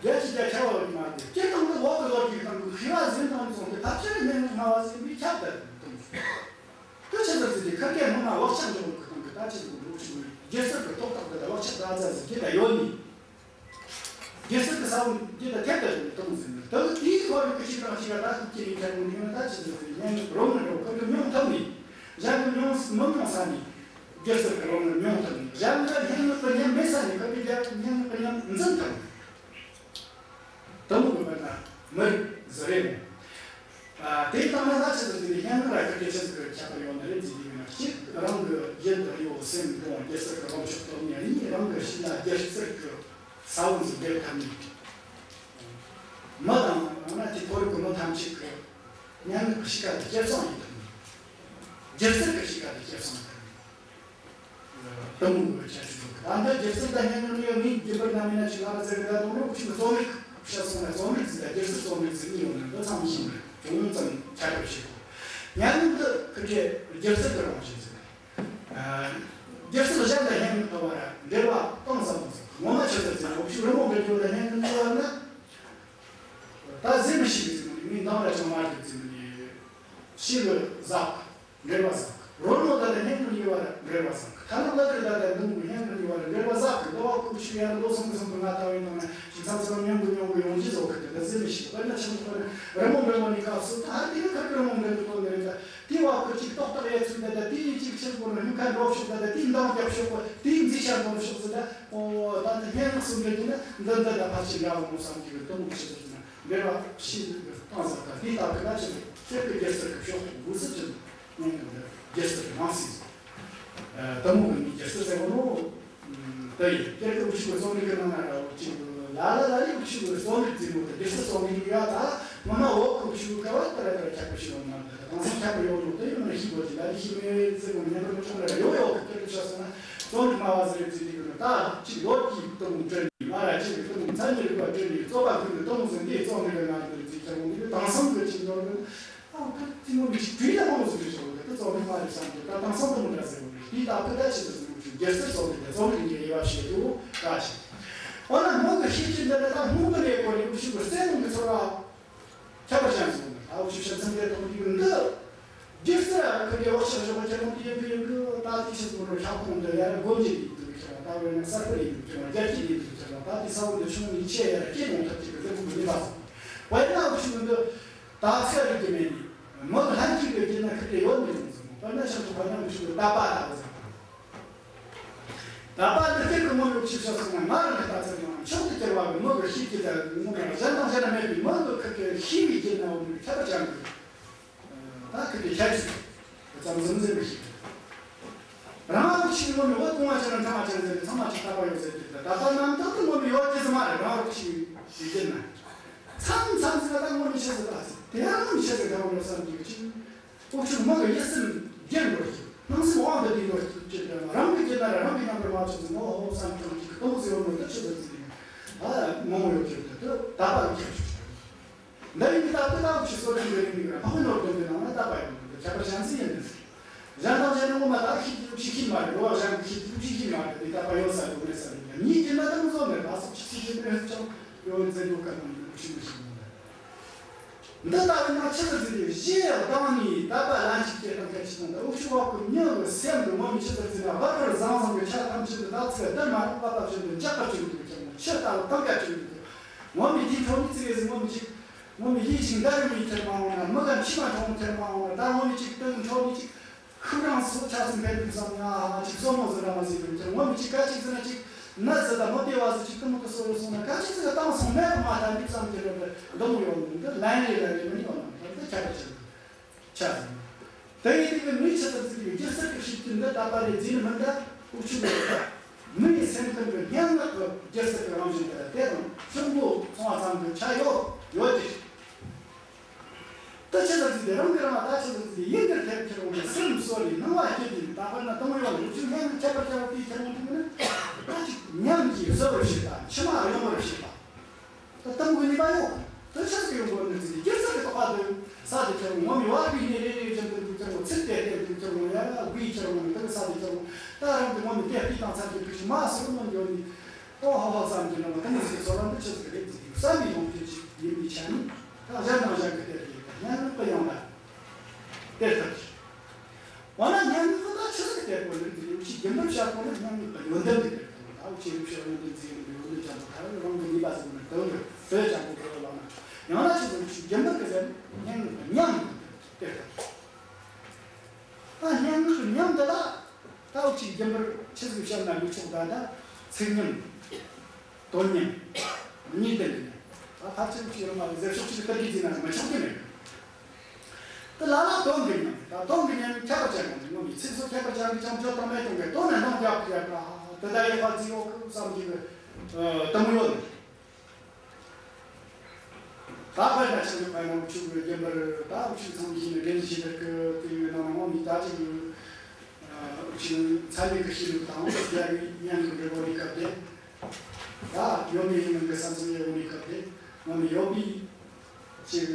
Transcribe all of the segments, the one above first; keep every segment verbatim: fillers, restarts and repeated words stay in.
རྒྱལ་གྱི་རྒྱལ་ཁྱབ་པ་མ་རེད། སྤྱིར་བཏང་དུ་འོག་གི་ལོ་རྒྱུས་སྟེང་གི་ཤེས་པ་ཟིན་དང་སོང་སྟེ་ཕལ་ཆེར་སྙན་ངག་སྨྲ་བ་ཟིན་པའི་ཁྱབ་བསྡད་དང་། དེ་ཆི་ཟེར་ཟིན་གྱི་ཁ་སྐད་སྔོན་མ་བག་ཆགས་འཇོག་གི་སྟེང་གི་ད་ཆི་ཟིན་གྱི་འགྲོ་ཆུང་བའི་སྒྱུ་རྩལ་གྱི་ཐོག་ཐག་དེ་ལ་བག་ཆགས་ད་ཙ་ཟིན་གྱི་ད་ཡོད་ནི། སྒྱུ་རྩལ་གྱི་ས་བོན་གྱི་ད་ཐེབས་ད་དང་ཟིན་ནི་ད་དེའི་ཁོར་ཡུག་གི་ཅིག་དང་ཅིག་ལ་ད་ཁུག་ཀྱི་རིང་ཁྱེར་མི་ནུས་ན། ད་ཆི་ཟིན་གྱི་སྙན་ངག་རོལ་མོ་འགྲོ་ཁོར་ཡུག་མྱོང་ཐུབ་ནི། གཞན་གྱི་མྱོང་མི་མྱོང་ས་ནི། སྒྱུ་རྩལ་གྱི་རོལ་མོ་མྱོང་ཐུབ་ནི། གཞན་གྱི་སྙན་ངག་གི་ཉམས་མེད་ས་ནི་ཁོ་གི་རྒྱ་སྙན་ངག་གི་ཉམས་འཛིན་ཐུབ་ནི། དེ་མོ་གི་དཔེར་ན་མི་རིགས་ཟིག་རེད་མོ། ཨ། དེ་ལྟ་ན་ད་ཆི་ཟིག་དེ་ནི་སྙན་ངག་ར་ཁ་སྐད་ཆི་ཟིག་གི་ཁྱད་པར་ཡོད་ནི་རེད་ཟེར་དུས་ན། གཅིག་རང་གི་ཡིད་དང་ཡོད་སེམས་དང་སྒྱུ་རྩལ་གི་ལོངས་སྤྱོད་སྟོབས་ནི། གཉིས་རང་གི་ཤེས་ལ་སྒྱུ་རྩལ་གི་ས་བོན་ཟིག་འདེབས་ཐུབ་ནི། མི་དང་ཡང་ན་དེ་ཁོར་གི་མི་ཐམས་ཅད་གི་སྙན་ངག་གི་གཤིས་ཀ་དེ་སྐྱེད་སྲིང་ཡེད་ཐུབ་ནི། སྒྱུ་རྩལ་གི་གཤིས་ཀ་དེ་སྐྱེད་སྲིང་ཐུབ་ནི། དེ་མོ་གི་ཁྱད་ཆོས་ཡོད། ད་འདི་སྒྱུ་རྩལ་དང་སྙན་ངག་ནི་ངས་རྒྱུན་པར་ནམ་ཡིན་ན་ཅིག་ལབ་ཟེར་གི། ད་དུང་ལོ་ཅིག་རྩོམ་རིག་བཤད་སོང་ན། རྩོམ་རིག་ཟིག་དང་སྒྱུ་རྩལ་རྩོམ་རིག་ཟིག་གཉིས་ཡོད་ནི་འདི་ཚང་མ་ཤེས་ནི་རེད། ཅུང་ཙམ་ཁྱད་པར་ཕྱེ་གོ། སྙན་ངག་འདི་ཁི་ཆོས་སྒྱུ་རྩལ་གི་རང་བཞིན་ཟིག་རེད། ཨ། སྒྱུ་རྩལ་གཞན་དང་སྙན་ངག་གི་བར་འབྲེལ་བ་གཏིང་ཟབ་མོ་ཟིག་ངོ་མ་ཆི་ཟིག་ཟེར་ན། འུ་ཆོ་རི་མོ་འབྲི་རྒྱུ་དང་སྙན་ངག་འབྲི་བ་ན། ད་ཟེར་མི་ཤེས་གི་ཟེར་ནི། ངས་འདང་ར་ཅང་མ་རྒྱག་ཟེར་ནི། ཤེས་གི་ཟབ་གི། འབྲེལ་བ་ཟབ་གི། རོལ་མོ་ད་ལྟ་སྙན་ངག་གཉིས་བར་འབྲེལ་བ་ཟབ་གི། ཐ་ན་གླུ་གར་ད་ལྟ་འདི་མོ་སྙན་ངག་གཉིས་བར་འབྲེལ་བ་ཟབ་གི། འདི་བ་ཁུ་ཆུ་ཡར་ལོ་སོང་གི་སོང་གི། ང་ལྟ་བའི་ནང་ན་ཅིག་མཚམས་མཚམས་མྱོང་གི་མྱོང་གི་ཡོང་རྒྱུ་ཟོ་གི། དེ་ད་ཟེར་མི་ཤེས། དཔེར་ན་ཆུང་དུས་ནས་རི་མོ་འབྲི་བ་ནི་སྐབས་སུ། ད་དེ་ནི་ཁ་ཁ་རི་མོ་འབྲི་གི་དོན་དེ་རེད། ད་དེའི་བ་ཁུ་ཅིག་ཏོག་ཏོག་ཡེ་ཚུལ་ད། ད་དེའི་ཅིག་ཕྱིར་བོར་ན་སྨྱུག་ཁ་འགྲོ་ཤོག་ད། ད་དེའི་འདང་རྒྱག་ཤོག་གོ། དེའི་མཛེས་ཆ་འདོན་ཤོག་ཟེར། ད་ཨོ་ད་ད་སྙན་ངག་གསུམ་འབྲི་རྒྱུ་ན་འདི་འདི་ད་ཕལ་ཆེར་འདྲ་བོ་མོ་བསམ་གྱི་གི། དེ་མོ་ཆི་ཟེར་ན། འབྲེལ་བ་ཤིན་ཏུ་གཏིང་ཟབ་ད། དེའི་སྟབས་ཀྱིས་ད་ཆི་ཟེར། སྤྱིར་གྱི་སྒྱུ་རྩལ་གྱི་ཕྱོགས་ཀྱི་འགོ་ཚུགས་ཀྱི་སྙན་ངག་འདི་སྒྱུ་རྩལ་གྱི་རང་སྲིད་ཟེར། ཨ། དེ་མོ་གི་ནི་སྒྱུ་རྩལ་ཟེར་བ་ནོ། ཨ། དེ་ཡིན། སྤྱིར་གྱི་འུ་ཆོ་གི་རྩོམ་རིག་གི་ནང་ན་ར་འུ་ཆོ་གི་ལ་ལ་ལ་ལས་འུ་ཆོ་གི་རྩོམ་རིག་ཟེར་ནོ་དེ་སྒྱུ་རྩལ་རྩོམ་རིག་ཡ། ད་ངོ་མ་འོག་གི་འུ་ཆོ་གི་སྐབས་བ་ད་ར་ད་ར་ཁྱད་པར་ཞིག་ཡོད་མ་རེད། ད་དེང་སང་ཁྱད་པར་ཡོད་ནོ་དེ་ཡིན་ན་ཤེས་དགོས་ཀྱི། ལ་ལས་ཤེས་མེད་ཟེར་གོ་ཉན་པར་མི་ཆོག་ན་ར་ཡོད་ཡོད་གི། སྤྱིར་གྱི་ཆ་སོང་ན་རྩོམ་རིག་སྨྲ་བ་ཟེར་ཟེར་གི་ནོ། ད་ཅིག་ལོ་གཅིག་གི་སྟོང་བྲིས་ནས། མ་ར་ཅིག་གི་སྟོང་མཚན་ཉིད་རིག་པ་བྲིས་ནས། རྩོད་པ་ཁུར་གི་སྟོང་ཟིན་དེ་རྩོམ་རིག་གི་ནང་དུ་ཅིག་ཁྱེར་འོང་དུས། དེང་སང་གི་ཅིག་ནོར་གི། ཨ། ད་དེ་ངོ་མ་ཅིག་བྲིས་ན་མང་ཟིག་རེད་ཤག་གི། དེ་རྩོམ་རིག་མ་རེད་བསམ་གི། ད་དེང་སང་དེ་མོ་འདྲ་ཟེར་བ་རེད། དེའི་སྟབས་ཀྱིས་ད་ཆི་ཟེར་ཟེར་ན། སྒྱུ་རྩལ་རྩོམ་རིག་དང་རྩོམ་རིག་གཉིས་ཀའི་དབྱེ་བ་ཕྱེ་རྒྱུ་བོ་འདྲ་ཞིག་འོ་ན་མི་གི་ཤེས་ཀྱི་འདི་ལ་ད་སྔོན་གི་ལས་གོ་རིག་ཤུགས་རྩལ་ནང་གི་ཚོར་བ། ཁྱད་པར་ཅན་ཟིག་ཡོད་ནི། ད་འུ་ཆོ་ཕྱི་ཚུལ་འདི་དང་འདི་འདི། སྒྱུ་རྩལ་ར་ཁ་གི་བག་ཆགས་བཞག་པ་ཁྱེར་ཡོང་དུས་ཡིན་གི་ཡིན་གི། ད་དེ་ཆི་ཟིག་ར་ཁྱབ་ཁོངས་འདི་ཡར་སྒོ་འབྱེད་ཡིན་འདུག་ཁྱེར་ཡོང་། ད་དཔེར་ན་གསར་སྤེལ་ཡིན་འདུག་ཁྱེར་ཡོང་། རྒྱ་སྐྱེད་ཡིན་འདུག་ཁྱེར་ཡོང་། ད་དེ་ས་བོན་འདི་ཆུང་ནས་ཆེ་ཡར་སྐྱེད་ཡོང་ཐབས་ཀྱི་གི་འདི་ཁོ་གི་ནུས་པ་ཟིག། དཔེར་ན་འུ་ཆོ་འདི་ད་ཚེ་རིག་གི་མེད་ནི། མི་གི་ལྷན་སྐྱེས་གི་རྒྱུད་ན་ཁ་གི་ཡོད་ནི་རུང་ཟིག། དཔེར་ན་ཤིན་ཏུ་དཔེར་ན་འུ་ཆོ་གི་དད་པ་ལྟ་བུ་ཟིག། དད་པ་འདི་སྐྱེ་གི་མོ་ལུགས་ཤིག་ཤོད་སོང་ན། ང་རང་གི་ལྟ་ཚུལ་ནང་མཆོག་ཏུ་གྱུར་བ་གི་མི་གི་ཤེས་ཀྱི་ད་ངོ་མ་གཞན་དང་གཞན་ན་མེད་པའི་མི་གི་ཁ་གི་ཤེས་པའི་རྒྱུད་ན་འོ་ནི་ཁྱད་པར་ཅན་གི། ད་ཁ་གི་ཁྱད་ཆོས་ཙམ་ཟིག་ཟེར་མི་ཤེས། རང་གི་ཆེས་ངོ་མ་བོད་གོང་བ་ཅན་རང་ཕྲེང་བ་ཅན་ཟེར་ནི་ཚང་མ་ཅིག་དད་པ་ཡོད་ཟེར་གི། ད་དད་པ་རྣམ་དག་ཏུ་ངོ་མ་ཡོད་ཀྱི་ཟིག་མ་རེད། རང་རོགས་ཤིག་ཡིན་ན། མཚམས་མཚམས་ཟིག་ད་ངོ་མ་ཆི་ཟིག་ད་ཟིག་དེ་ཡང་ངོ་མ་ཆི་ཟིག་ད་འོ་ནི་བསམ་གི་ཅིག། འུ་ཆོ་མི་གི་ཡིད་སེམས་རྒྱན་འགྲོ་རྒྱུ། སྣང་སེམས་དབང་དུ་བསྡུས་འགྲོ་རྒྱུ་དེ་འདྲ་མ། རང་གི་རྒྱུད་ན་ར་རང་གི་རྣམ་པར་མ་ཆགས་ཟིན་ནོ་ཧོ་བསམ་གྱི་ཅིག་གཏོང་ཟེར་བ་མི་འདི་ཆི་ཟིག་ཟིག་ཡིན། ཨ། ངོ་མ་ཡོད་རྒྱུ་དེ་དེ་དད་པ་ཡོད་རྒྱུ་ཞིག། འདི་ཡིན་གྱི་ད་དེ་ད་འུ་ཆོ་གསོ་སྐྱོང་གི་རིང་ལུགས་ར་འཕགས་པའི་ནོར་བདུན་གྱི་ནང་ན་དད་པ་ཡོད་ནོ་འདི་ཁྱད་པར་ཅན་ཟིག་ཡིན་ནི། གཞན་དང་གཞན་ངོ་མ་ད་ཤེས་རྒྱུ་ཅིག་ཤེས་མ་རེད། འགྲོ་བ་གཞན་གྱི་ཤེས་རྒྱུ་ཅིག་ཤེས་མ་རེད། དེ་དད་པ་ཡོད་ས་ཡོད་མེད་ས་རེད། ངའི་རྒྱུད་ན་དེ་མོ་བཟོ་མེད། ད་སོགས་ཅིག་ཤེས་རྒྱུ་མེད་ཀྱང་ཡོད་ཟེར་རྒྱུ་ག་ནང་ནས་འུ་ཆོ་མི་ཤེས་ནི། འདི་ལྟ་བུའི་ནང་ཆི་ཟིག་ཟེར་ཏེ། གཞི་ཡང་གདིང་ནས་དད་པ་ལན་གཅིག་སྐྱེས་དང་སྐད་ཅིག་དང་། ད་འུ་ཆོ་བ་ཀུན་མྱི་གི་སེམས་ཀྱི་ངོ་མ་ཆི་ཟིག་ཟེར་ན། བར་བར་ཟང་ཟིང་གི་ཆ་ཐམས་ཅད་དུ་ད་ཚིག་བདུན་མ་རེད། པ་པ་བཞིན་དུ་འཇགས་པར་བྱེད་དགོས་ཀྱང་ཆུ་ལྟ་བུ་དང་སྐད་ཅིག་དུ། ངོ་མ་དེའི་འཕྲོ་ནས་ཚིག་རེ་ཟིག་ངོ་མ་ཅིག། ངོ་མ་ཡིད་ཅིག་འདར་མི་ཐེར་མ་འོང་ན། མི་ག་མཆི་མ་འཁྲུངས་ཐེར་མ་འོང་ན། ད་ངོ་མ་ཅིག་དེའི་འཕྲོ་ནས་ཅིག་ཤུགས་རང་སོ་ཆ་ཚང་འཕེལ་འདུག་བསམ་ན། ཅིག་སོ་མོ་ཟིག་ར་མ་ཟིག་རུང་ཅིག། ངོ་མ་ཅིག་ག་ཅིག་ཟེར་ན་ཅིག་ནད་ཟིག་དང་མི་བདེ་བ་ཟིག་ཅིག་དེ་མོ་དེ་སོ་ཡོད་སོང་ན། ག་ཅིག་ཟིག་བཏང་སོང་མེད་པ་མ་ད་འདི་བསམ་གྱི་རེད། འདི་མོ་ཡོང་ནི་འདི་ལན་རེ་ལན་རེ་མི་ཡོང་ནི་འདི་ཁྱད་པར་ཅན། ཆ་ཟིན། དེ་ཡིན་དུས་མི་ཆི་ཟིག་ཟིག་གི་སྒྱུ་རྩལ་གྱི་ཤེས་རྒྱུ་འདི་དད་པ་རེད་ཟེར་ནི་མིན། ད་འུ་ཆོ་གི་མིའི་སེམས་ཁམས་ཀྱི་སྙན་ངག་གི་སྒྱུ་རྩལ་གྱི་རང་བཞིན་དེ་དེ་དང་ཕྱོགས་མཐུན་སོང་བ་ཙམ་གྱི་ཆ་ཡོད་ཡོད་ཀྱི། ད་ཆི་ཟིག་ཟིག་དེ་རང་གི་རང་ད་ཆི་ཟིག་ཟིག་ཡིན་གྱི་ཐེབས་ཁྱེར་འོང་ནས་སེམས་གསོ་རེ་སྣང་བ་སྐྱིད་དེ། ད་དཔེར་ན་དེ་མོ་ཡོད་ནི་འུ་ཆོ་སྙན་ངག་ཁྱད་པར་ཅན་དེ་ཁྱེར་འོང་དུས་ནི། ད་ཅིག་ཉམས་ཀྱིས་གསོ་རུ་བྱེད་པ། མཆི་མ་གཡོ་བར་བྱེད་པ། ད་དེ་མོ་གི་ནུས་པ་ཡོད། དེ་ཆི་ཟིག་ཡོད་དགོས་ནི་ཟིག་སྒྱུ་རྩལ་གྱི་རྟོག་པ་དེ་ས་དེ་ཁྱེར་འོང་། ངོ་མ་བ་སྤུའི་ནས་རེ་རེ་བཞིན་དུ་འདུག་ཁྱེར་འོང་། ཚིག་དེ་དེ་འདུག་ཁྱེར་འོང་། ཡ་ཡ་སྒོས་ཁྱེར་འོང་། དེ་གི་ས་དེ་ཁྱེར་འོང་། ད་རང་གི་ངོ་མ་དེ་སྤུས་དང་ཚད་ཀྱི་ཕུགས་ཤིང་མ་སོ་མ་འགྱོ་ནི། ཨོ་ཧོ་ཧོ་བསམ་གྱི་ནོ་དེ་མོ་ཟིག་ཚོར་བ་འདི་ཆི་ཟིག་རེད་ཟིག། བསམ་པའི་ལོངས་སྤྱོད་ཅིག་ཡིན་པའི་ཆ་ནས། ད་གཞན་དང་གཞན་གྱི་སྟེར་དགོས་པ། སྙན་ངག་གི་ཡང་ད་སྟེར་ཐབས་ཀྱི། འོ་ན་སྙན་ངག་གི་ད་ཆི་ཟིག་སྟེར་དགོས་ནི་འདི་ཡོད་ཅིག་རྒྱུན་པར་བྱ་དགོས་ནི་སྙན་ངག་གི་ཡོན་ཏན་དེ་སྟེར་དགོས། ད་འུ་ཅག་རིག་གཞུང་ཡོན་ཏན་ཟེར་ཡོད་ནི་ཡོན་ཏན་ཅན་པོ་ད་རང་གི་ནུས་པ་ཟིག་ནི་དོན་གི་དོན་ཅན་པོ་གི་ལ་ན། ཡང་ན་ཆི་ཟིག་ཅིག་རྒྱུན་པར་གི་ཟེར་ནི་སྙན་ངག་གི་ཉམས་ཡོན་ཏན་སྟེར་ཐབས། ད་སྙན་ངག་གི་ཉམས་འདི་ལ་ད་འུ་ཅག་རྒྱུན་པར་ཆི་ཟིག་བཤད་ན་འགྲིག་ཆོག་ད། ད་ཚིག་ཉམས། དོན་ཉམས། གཉིས་ལྡན་གྱི་ཉམས། ད་ཕལ་ཆེར་འུ་ཅག་རང་ལ་ཟེར་ཕྱོགས་གཅིག་གི་སྟབས་ཀྱིས་བརྩིས་ན་མི་ཆོག་གི་མེད། ད་ལ་ལ་དོན་གྱི་ཉམས། ད་དོན་གྱི་ཉམས་ཁྱད་པར་ཅན་གང་དེ་ངོ་མའི་ཚིག་སོགས་ཁྱད་པར་ཅན་གྱི་ཅང་བརྗོད་དང་མེད་དོན་གྱི་དོན་ནི་འདང་རྒྱག་གི་ཡོད་པ། དེ་ད་ཡག་པ་ཅིག་ཡོད་གི་བསམ་གྱི་གི་དེ་མོ་ཡོད། ད་དཔེར་ན་ཆི་ཟིག་དཔེར་ན་འུ་ཅག་གི་རྒྱུན་པར་ད་འུ་ཅག་ཚང་མས་ཤེས་ནི་འགན་བཞེས་པའི་གི་དེ་ཡོད་ན་ངོ་མའི་ད་ཅིག་འུ་ཅག་མཚན་ཉིད་ཀྱི་ཤེས་རབ་དང་རྒྱལ་བའི་སྙན་ངག་འབྲི་བ་ནི་སྐབས་དེ། ད་ཡོད་མེད་ཡིན་མིན་གྱི་བསམ་ཚུལ་ཡོད་མེད་སྐབས་དེ། ངོ་མ་ཡོད་པའི་ཅིག་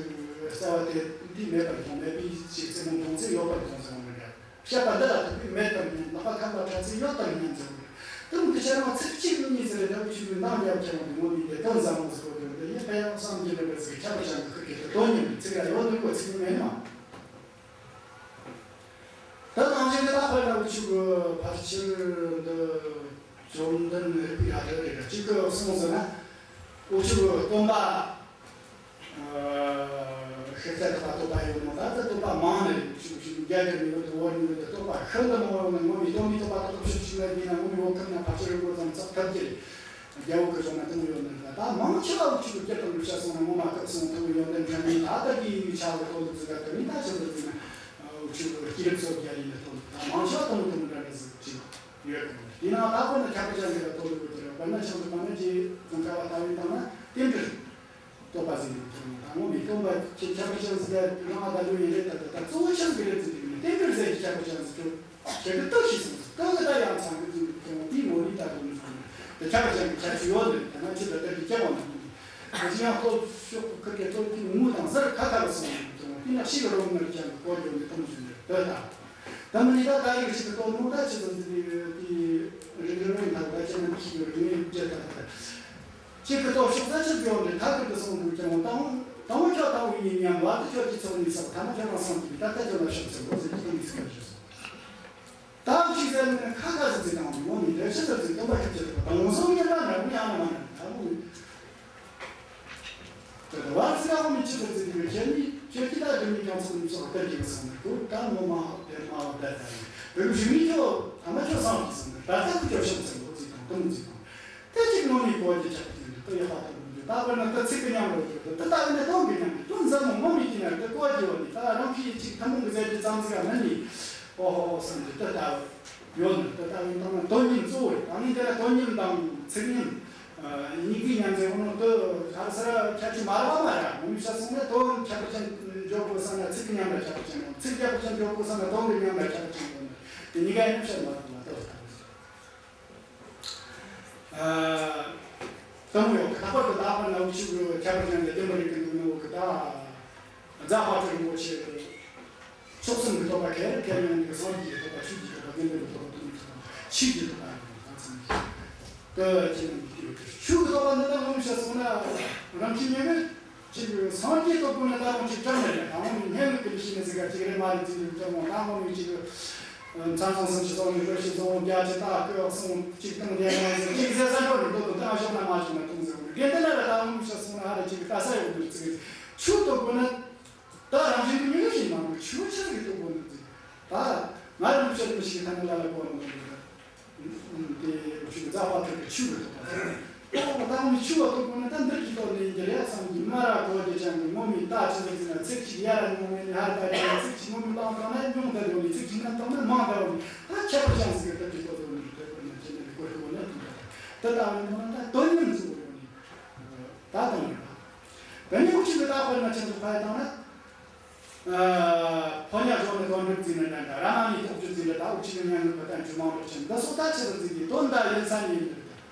རྩ་བ་དེ་འདི་མེད་པར་མཐོང་། མེད་པའི་ཅིག་རྩེ་མོ་མཐོང་ཚེ་ཡོད་པར་མཐོང་ཟེར་བ་མི་འདྲ། བཤད་པ་འདི་ལ་ཐུག་པའི་མེད་དམ་སྙམ། ལག་པ་ཁ་ལ་འཕྲད་ཚེ་ཡོད་དམ་སྙམ་ཟེར་བ་རེད། དེ་མོ་གི་ཆ་ནས་ཚིག་གཅིག་གཉིས་ཟེར་རེད། ད་འུ་ཅག་གི་འདང་རྒྱབ་ཁྱེར་བ་འདི་ངོ་མ་འདི་དོན་ཟབ་མོ་ཟིག་གོ་དོན་འདི་ཡིན་ཕན་ཡང་བསམ་གྱི་མེད་པ་ཟིག་ཁྱད་པར་ཅན་གྱི་ཁུར་གྱི་དེ་དོན་ཉམས་ཚིག་ལ་ཡོད་འདུག་གོ། ཚིག་མེད་ནོ། ད་ནང་བཞིན་དེ་ལ་དཔེར་ན་འུ་ཅག་གི་ཕལ་ཆེར་འདི་བཅོམ་ལྡན་རིག་པའི་ལྷ་དེ་རེད། གཅིག་གི་གསུངས་ཟེར་ན། འུ་ཅག་གི་སྟོན་པ་ཤེས་རབ་ཀྱི་བསྟོད་པ་ཡོད་མོ། ད་ལྟ་བསྟོད་པ་མང་ནི་རེད། འུ་ཅག་གི་རྒྱ་གར་ནས་བོད་དུ་བོད་ནས་བོད་དུ་བསྟོད་པ་ཤིན་ཏུ་མང་བོ་ཡོད་ནི། ངོ་མའི་སྟོན་པའི་བསྟོད་པ་ཏག་ཏག་ཤོད་ཤིག་ན་ཡིན་ན་ངོ་མའི་བོད་ཁམས་ན་ཕལ་ཆེར་རིན་པོ་ཙམ་ཚགས་ཐབས་ཀྱི་རེད། རྒྱལ་བོ་གི་གཞུང་ན་དེ་མོ་ཡོད་ནི་རེད། ད་མང་ཆེ་བ་འུ་ཅག་གི་སྤྱིར་བཏང་གི་བཤད་སོང་ན་ངོ་མ་སྐབས་སོང་ཐུབ་ཡོན་ཏན་ཕྲན་ནི་ད་ལྟ་གི་ཡིན་མི་ཆ་གི་དོན་དུ་ཟིག་ག་དེ་ནི་ད་ཆི་ཟིག་ཟེར་ན། འུ་ཅག་གི་སྐྱེས་རབས་སོ་བརྒྱད་ཡིན་ནི་དོན་དུ་ད་མང་ཆེ་བ་དེ་མོ་དེ་མོ་འདྲ་འདྲ་ཟིག་ཅིག་ཡོད་གི། དེ་ན་ད་དཔེར་ན་ཁྱད་པར་ཅན་གྱི་ལ་དོན་དུ་གི་དེ་རེད། དཔེར་ན་ཆང་དུ་པ་ན་ཅི་ཙོང་ཁ་བ་ལྟ་བུའི་སྟེང་ན་རྟེན་འབྲེལ་བསྟོད་པ་ཟེར་ནས་ཐོན་ནས། ད་ངོ་མའི་སྟོན་པ་ཁྱེད་ཁྱད་པར་ཅན་ཟིག་ཡ་རང་ང་ད་ལོ་ཡིན་རེད། ད་ད་ད་གཙོ་བོ་ཆི་ཟིག་རེད་ཟེར་དུས་ནས་རྟེན་འབྲེལ་ཟེར་གྱི་ཁྱད་པར་ཅན་ཟིག་ཁྱོད་ཁྱེད་ཀྱི་སྟོབས་ཤིག་སོང་ཟིག་སྟོབས་ཀྱི་ད་ཡང་ཚང་གི་ཟིག་ཁྱོད་དེའི་ངོ་ནས་ད་ལོ་ནས་ཟིག་ད་ཁྱད་པར་ཅན་གྱི་ཁྱད་ཆོས་ཡོད་ནི་ད་ང་ཁྱོད་ད་ལྟ་གི་སྐྱེ་བ་ན་ད་ཅི་ཡང་སྟོབས་ཤོག་གི་ཁུར་གི་སྟོབས་ཀྱི་ངོ་དང་ཟུར་ཁ་ཁ་ལ་སོང་ནས་ཁྱོད་དེ་ན་ཤི་གི་རོ་ནར་ཅན་གི་གོ་ཡོད་ནི་དེ་མོ་ཟིག་རེད། ད་ད་ད་མི་ནི་ད་ད་ཡིག་ཞིག་གི་སྟོབས་ནོ་ད་ཅི་ཟིག་ཟིག་དེ་རིག་རིག་རིག་ད་ད་ཅི་ན་ཤི་གི་རིག་ནས་བརྗེད་ད་ད། གཅིག་གི་སྟོབས་ཤུགས་ཚད་ཆེ་ཡོང་དུས་ཐད་ཀར་དུ་སོང་དུས་ཀྱང་དང་དང་པོ་ཁྱོད་དང་པོ་ཡིན་སྙམ། བར་དུ་ཁྱོད་ཀྱི་ཚོགས་ནི་ཟབ། ཐ་ན་ཁྱོད་རང་སངས་རྒྱས་པའི་ད་ལྟ་ཁྱོད་ལ་ཕྱག་འཚལ་ལོ་ཟེར་གྱི་དེ་ནི་ཚིག་ལ་བཞག་སོང་། ད་གཅིག་ཟེར་ནས་ཁ་ཁ་ཟིག་ཟིག་དང་ངོ་མའི་འདྲ་ཆེ་ཟིག་ཟིག་སྟོན་པ་ཁྱབ་ཆེ་ཟིག་དང་ངོ་སོང་ཉེ་བ་འདྲ་མི་ཡང་ན་མ་ན་ད་ངོ་མའི་ད་ད་བར་ཚིག་ལ་ངོ་མའི་ཆེ་ཟིག་ཟིག་གི་ཁྱེད་ནི་ཁྱེད་ཀྱི་ད་སྒྲུབ་མི་ཀྱང་ཚོགས་ནི་ཚོགས་སྟེར་གྱི་སོང་ནས་ཁོ་ད་ངོ་མ་དེ་མ་བ་ད་ད་ཡིན་བོད་རིགས་མི་ཁྱོད་ཐ་མ་ཁྱོད་སངས་རྒྱས་སོང་ནས་ད་ལྟ་ཁོ་ཁྱོད་ཕྱག་འཚལ་ལོ་ཟིག་དང་དེ་མོ་ཟིག་དང་། དེ་གཅིག་ནང་ནས་གོ་རྒྱུ་ཆགས་ཀྱི་འདུག་དེ་ཡག་པ་དེ་མི་འདུག་ད་དཔེར་ན་དེ་ཚིག་གི་ཉམས་རོ་ཞིག་དེ་ལྟ་བུ་ནི་དོན་གྱི་ཉམས་ཀྱི་དོན་ཟབ་མོ་ངོ་མ་ཡིན་ན་དེ་གོ་རྒྱུ་བ་ནི་ད་རང་གིས་གཅིག་ཐུན་མོང་གི་ཟེར་རྒྱུ་ཙམ་ཟིག་ག་མིན་ནི། ཨོ་ཧོ་ཧོ་བསམ་རྒྱུ་དེ་ལྟ་བུ་ཡོད་ནི། དེ་ལྟ་བུའི་སྟེང་ན་དོན་ཉམས་གཙོ་བོ་རེད། ད་ནི་དེ་ལ་དོན་ཉམས་དང་ཚིག་ཉམས་གཉིས་ཀའི་ཉམས་ཟེར་བ་ནི་དེ་ཧ་སར་ཁྱད་ཆོས་མ་རག་པ་མ་རེད། ངོ་མ་བཤད་སོང་ན་དོན་ཁྱད་པར་ཅན་འཇོག་དགོས་བསམ་ན་ཚིག་གི་ཉམས་ལ་ཁྱད་པར་ཅན་ཡོད། ཚིག་ཁྱད་པར་ཅན་འཇོག་དགོས་བསམ་ན་དོན་གྱི་ཉམས་ལ་ཁྱད་པར་ཅན་ཡོད་ནི། དེ་གཉིས་ཀ་ཡིན་ན་བཤད་མ་ཐུབ་ལ་ལྟོས་དང་། ཨ། དེ་མོ་ཡོད། ལྷག་པར་དུ་ད་ཕར་ན་འུ་ཆོ་གི་ཁྱད་པར་ཅན་གྱི་རྒྱུན་པར་རིག་གི་འདུག་ནོ་གི་ད། རྫ་དཔལ་སྤྲུལ་རིན་པོ་ཆེ་གི་མཆོག་གསུམ་གྱི་བསྟོད་པ་ག་རེ་ག་རེ་ཡོང་གི། སངས་རྒྱས་ཀྱི་བསྟོད་པ། ཆོས་ཀྱི་བསྟོད་པ། དགེ་འདུན་གྱི་བསྟོད་པ། དེ་མོ་ཆོས་ཆོས་ཀྱི་བསྟོད་པ་ཡོང་གི་ད་ཚང་མ་གི། དེ་ཁྱེད་རྣམས་ཀྱིས་ཤེས་ཡོད་གི། ཆོས་ཀྱི་བསྟོད་པ་འདི་ད་ངོ་མ་བཤད་སོང་ན་རང་ཁྱིམ་ཉེ་གི། ཅིག་སངས་རྒྱས་བསྟོད་དགོས་ན་ད་རུང་ཅིག་གྲངས་མེད་རེད། ད་རུང་སྙན་ངག་གི་ལས་བྱེད་ནི་ཟིག་ག་ཅིག་རེད་མ་རེད་ཟེར་ནས་ཅང་མོ་ད་ངོ་མའི་ཅིག་མཚན་བཟང་སུམ་ཅུ་སོང་ནས་རོ་ཞིག་སོང་བརྒྱད་ཅུ་ད་སྐུ་སོང་ཅིག་སྟོང་བརྒྱད་མ་ཟེར་ཅིག་ཟེར་ས་འགྲོ་ནས་འདོད་དོ་ད་ཞོག་ན་མ་ཞོག་ན་གཏོང་ཟེར་བ་རེད། དེ་འདི་ལ་ར་ད་ངོ་མ་བཤད་སོང་ན་ཧ་ར་ཅིག་ལྟ་ས་ཡོད་ནི་ཟིག་རེད། ཆོས་བསྟོད་དགོས་ན་ད་རང་བཞིན་གྱི་མྱོང་བཞིན་མ་གོ་ཆོས་ཆི་ཟིག་བསྟོད་དགོས་ནི་ཟིག་ད་ང་རང་བཤད་མི་ཤེས་ཐ་ན་ལ་ལ་གོ་ནི་ཟིག་རེད། དེ་ཆོས་རྫ་དཔལ་སྤྲུལ་གྱི་ཆོས་ཀྱི་བསྟོད་པ་ཟེར། ཨོ་ད་ངོ་མའི་ཆོས་པ་བསྟོད་དགོས་ན་ད་འདིར་གྱི་བསྟོད་ནས་ཡིན་གྱི་རེད་བསམ་གྱི་མ་ར་གོ་རྒྱུ་ཅན་གྱི་ངོ་མའི་ད་ཆི་ཟིག་ཟེར་ན་ཚིག་གཅིག་ཡ་ར་ངོ་མའི་ནི་ཧར་ད་ཀྱི་ཚིག་གཅིག་ངོ་མའི་བླངས་བཏང་ན་ཉུང་ད་ཡོད་ནི། ཚིག་གཅིག་ནམ་བཏང་ན་མང་ད་ཡོད་ནི། ད་ཁྱད་པར་ཅན་ཟིག་གི་འདིར་གྱི་བསྟོད་དགོས་ནི་རེད། བསྟོད་དགོས་ན་ཅི་ནས་གོ་གི་བོ་ན་དུ་ད་ད་ལྟ་བའི་ནང་ན་ད་དོན་ཉམས་གཙོ་བོ་ཡོད་ནི། ད་དང་ཡོད་ན། དེ་ནས་འུ་ཅག་གི་ད་དཔེར་ན་ཆེན་པོ་ཕ་ཡི་བཏང་ན། ཕོ་ཉ་བཟོ་ནི་དོན་འགྲུབ་བརྩིས་ནི་འདྲ་འདྲ། ར་མ་ནི་ཐོག་ཆུ་བརྩིས་འདྲ། ད་འུ་ཅག་གི་སྙན་ངག་གི་བསྟན་བཅོས་མང་པོ་ཅན་འདི་སོགས་ད་ཆི་ཟིག་བརྩིས་ཏེ་དོན་དག་ཡིན་ས་ནི་ཡིན་འདུག་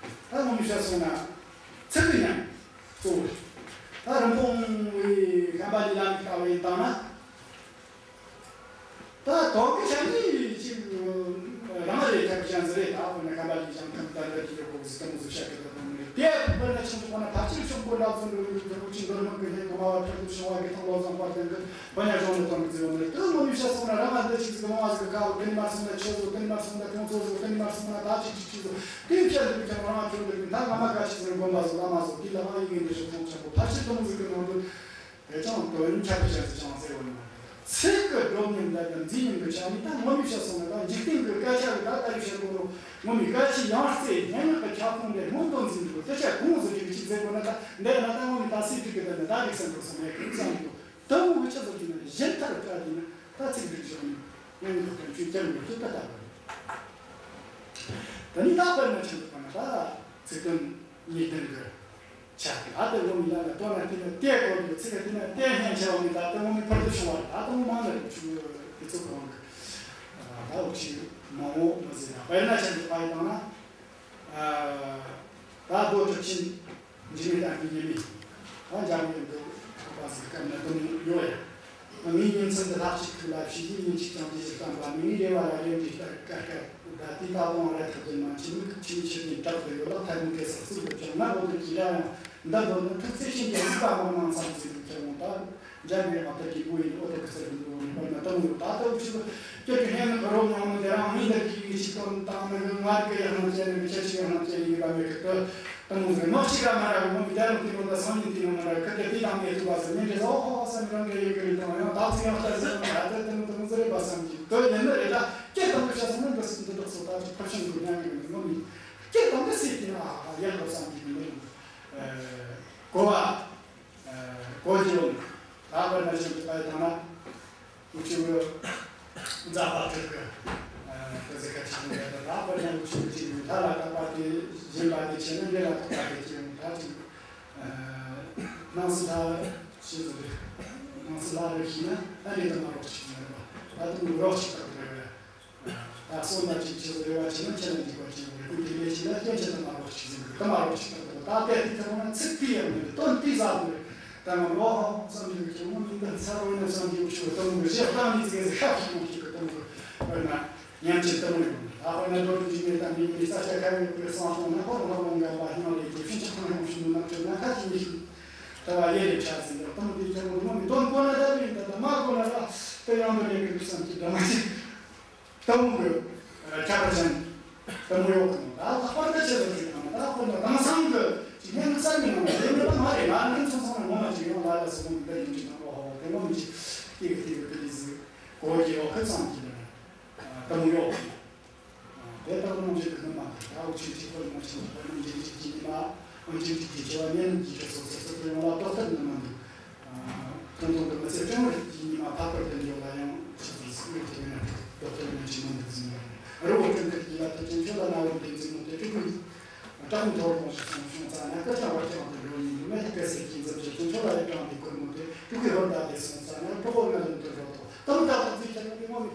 ད་ངོ་མ་བཤད་སོང་ན་ཚིག་གི་ཉམས་གཙོ་བོ་རེད། ད་རིན་སྤུངས་པའི་ཤམྦྷ་ལའི་བླ་མ་ལྟ་བུ་ཡིན་བཏང་ན། ད་དོན་གྱི་ཆ་ནས་ཅིག་རང་རེ་ཐབས་ཅན་ཟིག་རེད། ད་དཔེར་ན་ཤམྦྷ་ལའི་ཞིང་ཁམས་དར་འདི་ཡོད་གོ་ཟིག་དེ་མོ་ཟིག་བཤད་གི་ད་དོན་རེད། དེ་དཔེར་ན་ཆུང་ཆུང་པ་ན་ཕལ་ཆེར་ཤོག་གོ་ རབ་གསུམ་རིང་ལུགས་ཀྱི་དབུ་ཁྲིད་མདོ་སྨད་ཀྱི་སྙན་ངག་སྨྲ་བ་ཁྲི་གདུགས་ཤོང་བ་གི་ཐང་བློ་བཟང་དཔལ་ལྡན་གྱིས་ཕོ་ཉ་གཞུང་ལ་གཏོང་གི་བརྩིས་ཡོད་ནི། དེ་ངོ་མས་བཤད་སོང་ན་རང་ང་འདི་ཅིག་ཟིག་ལོང་བ་ཟིག་ག་བོ། དེ་ནས་མར་སོང་ན་ཆོས་ཟོ། དེ་ནས་མར་སོང་ན་ཁོང་ཚོ་ཟོ། དེ་ནས་མར་སོང་ན་ད་ཅིག་ཅིག་ཅིག་ཟོ། དེ་བཤད་འདུག་ཀྱང་རང་ང་ཁྱོད་འདི་ད་ང་མ་ག་ཅིག་ཟིག་དགོན་པ་ཟོ། བླ་མ་ཟོ། དེ་ལ་ང་ཡི་གེ་འདི་ཞིག་ཐོང་ཆེན་པོ་ཕལ་ཆེར་དེ་མོ་ཟིག་གི་ནང་དུ། དེ་ཅང་དོན་ཁྱད་པར་ཅན་ཟིག་ཅང་ཟེར་བ་ནི་མ་རེད། ཚིག་གི་སྒྲོམ་གཉིས་འདྲ་དང་འཛིན་ཉིན་གྱི་ཆ་ནས་ད་ངོ་མས་བཤད་སོང་ན། ད་འཇིག་རྟེན་གྱི་སྐད་ཆ་གི་ད་ལྟ་བུ་བཤད་དགོས་རུང་། ངོ་མས་སྐད་ཆའི་ཡང་རྩེ་སྙན་ངག་གི་ཁྱབ་ཁོངས་དེ་སྔོན་དུ་འཛིན་དགོས། དེ་ཆ་གོང་ཟིག་ཅིག་ཅིག་ཟེར་དགོས་ན། ད་འདི་ན་ད་ངོ་མས་ད་སྲིད་སྒྲིག་གི་དེ་ན་ད་རིག་སེམས་འགྲོ་སོང་མེད་གི་བསམ་དགོས། དེ་མོ་གི་ཆ་ཟིག་ཅིག་ན་གཞན་ཐར་བཀྲ་དེ་ན་ད་ཚིག་སྒྲིག་བཞག་ནས་སྙན་ངག་གི་ཆོས་ཀྱང་ཡོད་ཀྱི་ད་ལྟ་བུ་རེད། ད་ནི་ད་དཔེར་ན་ཆེན་པོ་ན་ད་ཚིག་དོན་གཉིས་ལྡན་གྱི་ཆ། ཨ་དེ་ངོ་མ་ཡ་ལ་དོན་ན་དེ་ནས་དེ་གོ་རྒྱུ་ཚིག་དེ་ནས་དེ་སྙན་ཆེ་བ་མི་ད་དེ་ངོ་མ་ཕུལ་དུ་བྱུང་བ་རེད། ཨ་དེ་ངོ་མ་ནི་ཆུ་དེ་ཚོ་གང་གི་ད་འུ་ཆི་མང་བོ་མི་ཟེར་ན། དཔེར་ན་ཆེན་པོ་ཕ་ཡི་བཏང་ན། ད་རྡོ་གྲུབ་ཆེན་འཇིགས་མེད་གཏམ་གྱི་ཉི་མ། ཨ་འཇམ་དབྱངས་ཀྱི་ཁོག་པ་ཟིག་སྐབས་ན་དུ་ཡོད་ཡ། ངའི་ཉིན་མཚན་འདི་ལྷག་ཅིག་ཐུགས་ལ་བཞེས། ཉིན་གཅིག་ཀྱང་རྗེས་སུ་བསྟན་པ་མེད། ངའི་རེ་བ་ལ་རེ་འདྲིས་ལྟར་དཀའ་དཀའ་ད་དེ་ད་དུང་ར་ཐུབ་རྒྱུ་མ་ཆེན་མོ་ཁུག་ཆེན་ཆེ་ལྡན་དྲག་ཏུ་ཡོད་ལ། ཐལ་མོ་གེ་སར་གཙུག་ཏུ་བཅིངས་ན། འོ་དེ་གི་ར་ཡང་འདི་འདོད་ནི་ཐུགས་བརྩེ་ཆེན་གྱི་གཟིགས་པ་མང་མང་ཙམ་ཟིག་ཁྱེར་འོང་། ད་འཇམ་པའི་དབྱངས་དེ་གི་བུ་ཡིན། འོ་དེ་གི་ཚུལ་གྱི་འདུག་ནི་པར་ན་དུང་ཡོད། ད་ལྟ་འུ་ཆུ་སྐྱོ་གི་སྙན་ངག་རོ་མྱོང་ནི་དེ་རང་མི་འདི་གི་ཡིད་ཆེས་དོན་དང་ནི་ང་རིག་གི་ཡང་ན་ཅན་ནི་ཁྱེད་ཅིག་ཡང་ན་ཅན་ཡིན་པ་མེད་གི། དུ་དུང་ཟིག་མོ་གཅིག་ག་མ་ར་གི་མོ་མི་དེ་རང་དེ་རང་ད་སང་ཉིན་དེ་རང་མ་ར་གི་དེ་དེ་དང་ངས་ཐུག་པ་ཟེར་མི་འདྲེ་ཟོ། ཧོ་ཧོ་ས་མི་རང་གི་ཡོད་གི་རེད། དང་ཡང་ད་ཚིག་ཡང་ལྟ་ཟེར་ན་ད་དེ་དུང་དུང་ཟེར་རེད་པ་བསམ་གི། དོ་ཡིན་ནི་རེད། ད་སྐད་དང་གི་བཤད་སོང་ན་འདི་འདི་དག་སོ་ད་ཅིག་ཕར་ཕྱིན་དགོས་སྙམ་གི་ནི་ངོ་མི་སྐད་དང་གི་སྲིད་དེ་ན་ཡག་པོ་བསམ་གི་ནི་གོ་བ། གོ་རྒྱུ་ཡོད། ད་དཔེར་ན་ཅིག་ཏུ་བལྟས་བཏང་ན། འུ་ཆོ་གི་རྫ་པ་ཁྲིར་གི་ཨ་གི་ཟེར་ཁ་ཅིག་ཡོད་རེད། ད་དཔེར་ན་འུ་ཆོ་གི་ཅིག་ཡོད། ད་ལ་དྭགས་པ་དེ་གཞན་པ་དེ་བྱས་ན་འདི་ལ་དྭགས་པ་དེ་ཅིག་ཡོད། ད་ཅིག་ཨ་སྣང་སྲིད་ལྷ་ཞེས་ཟེར་རེད། སྣང་སྲིད་ལྷ་རེད་ཤེས་ན་ད་འདི་ལྟ་མ་རོགས་ཅིག་ཡོད་རེད་པ། ད་དུང་རོགས་ཅིག་ལྟ་བུ་རེད་པ། ད་གསུངས་པ་ཅིག་ཆེ་བ་རེ་བ་ཆེ་ན་ཁྱེད་ལ་འཇིགས་པ་ཅན་རེད། ཀུན་གྱི་ལས་ཅན་ལ་སྐྱོན་ཆེ་དང་མ་རོགས་ཅིག་ཟིན་དགོས། ད་མ་རོགས་ཅིག་ད་དུང་ད་དེ་དེ་ཁྱེད་རང་ཚིག་དེ་ཡང་མེད། དོན་དེ་ཟབ་མོ་རེད། ད་ང་ལོ་ཧོ་བསམ་གྱི་ཁྱེད་རང་མི་འདི་ཚར་བའི་ནང་བསམ་གྱི་འུ་ཆོ་གཏོང་གི་ཞེ་སྡང་ནི་ཚིག་ཟིག་ཤ་ཞིག་ཡོང་གི་གཏོང་གི། དཔེར་ན་ཉམས་ཆེན་གཏོང་གི་ཡོང་གི། ད་དཔེར་ན་རྡོ་རྗེ་འཇིགས་མེད་དང་མི་འདི་ས་ཆ་ཁ་བའི་དཔེ་གསང་སྟོང་ན་ཧོ་ལོ་ལོ་འགམ་པ་སྙིང་ལས་ཀྱི་ཤིན་ཅི་ཁང་ཡོང་ཤིན་ཏུ་ནག་ཁྲོད་ན་ཁ་ཅིག་མི་ཤིང་། ད་བ་ཡེ་རེ་ཆ་ཟིན་ད་གཏོང་གི། ཁྱེད་རང་མི་དོན་གོ་ན་ད་དུ་ཡིན། ད་ད་མ་གོ་ན་ད་དེ་ཡང་དོན་ཡེ་གི་བསམ་གྱི་འདྲ་མ་ཅིག་དུང་གི་ཁྱད་པར་ཅན་དུ་མོ་ཡོད་གི། ད་ལྷག་པར་དུ་ཆེད་དུ་ཅིག་དང་ད་ཁོ་ན་དེང་སང་གི་ཅིག་སྙན་ངག་གསར་མའི་ནང་ལ་དེ་མེད་པ་མ་རེད། ང་ནི་ཚོང་ཚོང་ངོ་མ་ཅིག་ཡང་ལ་ལ་སོ་མོ་འདི་ཡིན་ཅིག་དང་ལོ་ཧོ་དེ་ངོ་མི་ཅིག་ཏིག་ཏིག་ཏིག་ཟིག་གོ་གི་ཡོད་གི་ཙང་གི་ནི་དུ་མོ་ཡོད་གི། དེ་ལྟར་རྣམ་འབྱེད་ཀྱི་སྣོན་པ་དང་། ད་འུ་ཆོས་གཅིག་པུར་མ་ཕྱིན་པར་རྣམ་འབྱེད་གཅིག་གི་ཉི་མ། རྣམ་འབྱེད་གཅིག་གི་ཆེ་བ་ཉན་གྱི་ཆོས་སོ་སོ་སོ་སོ་ཡོང་ལ་རྟོགས་ཐུབ་ནི་མི་འདུག་ཐུང་ཐུང་གི་མི་ཚེ་སྤྲང་བར་གྱི་ཉི་མ་འཕགས་པར་ལྡན་ཡོད་ལ་ཡང་ཆི་ཟིག་སུ་ཡོད་ཀྱི་མེད་ན་རྟོགས་ཐུབ་ནི་ཅི་མི་འདུག་ཟིན་ཡོད་རེད། རི་བོ་སྤྲིན་དཀར་གྱི་ཡ་ཐུབ་ཅན་ཁྱོད་ལ་ན་བུན་ཏེ་འཛིན་མོ་དེ་དྲུག་གི་བཀྲག་མདངས་འཐོར་ལོངས་ཤིག་སོང་བྱུང་ཙ་ན། སྐུ་ཕྲེང་བར་གྱི་དབང་དུ་འགྲོ་ཉིད་འདུག་མེ་ཏོག་གེ་སར་གྱི་མཛུབ་བཞི་ཅན་ཁྱོད་ལ་ཡི་དྲང་དེ་བསྐུར་མོ་དེ་དྲུག་གི་ཧོར་ཟླ་དེ་སོང་ཙ་ན། གྲོགས་པོ་ང་ལུན་དུ་འགྲོ་ཐོག་དུ་མི་ད་ཐོག་ཚིག་ཁྱེད་རང་གི་ངོ་མི།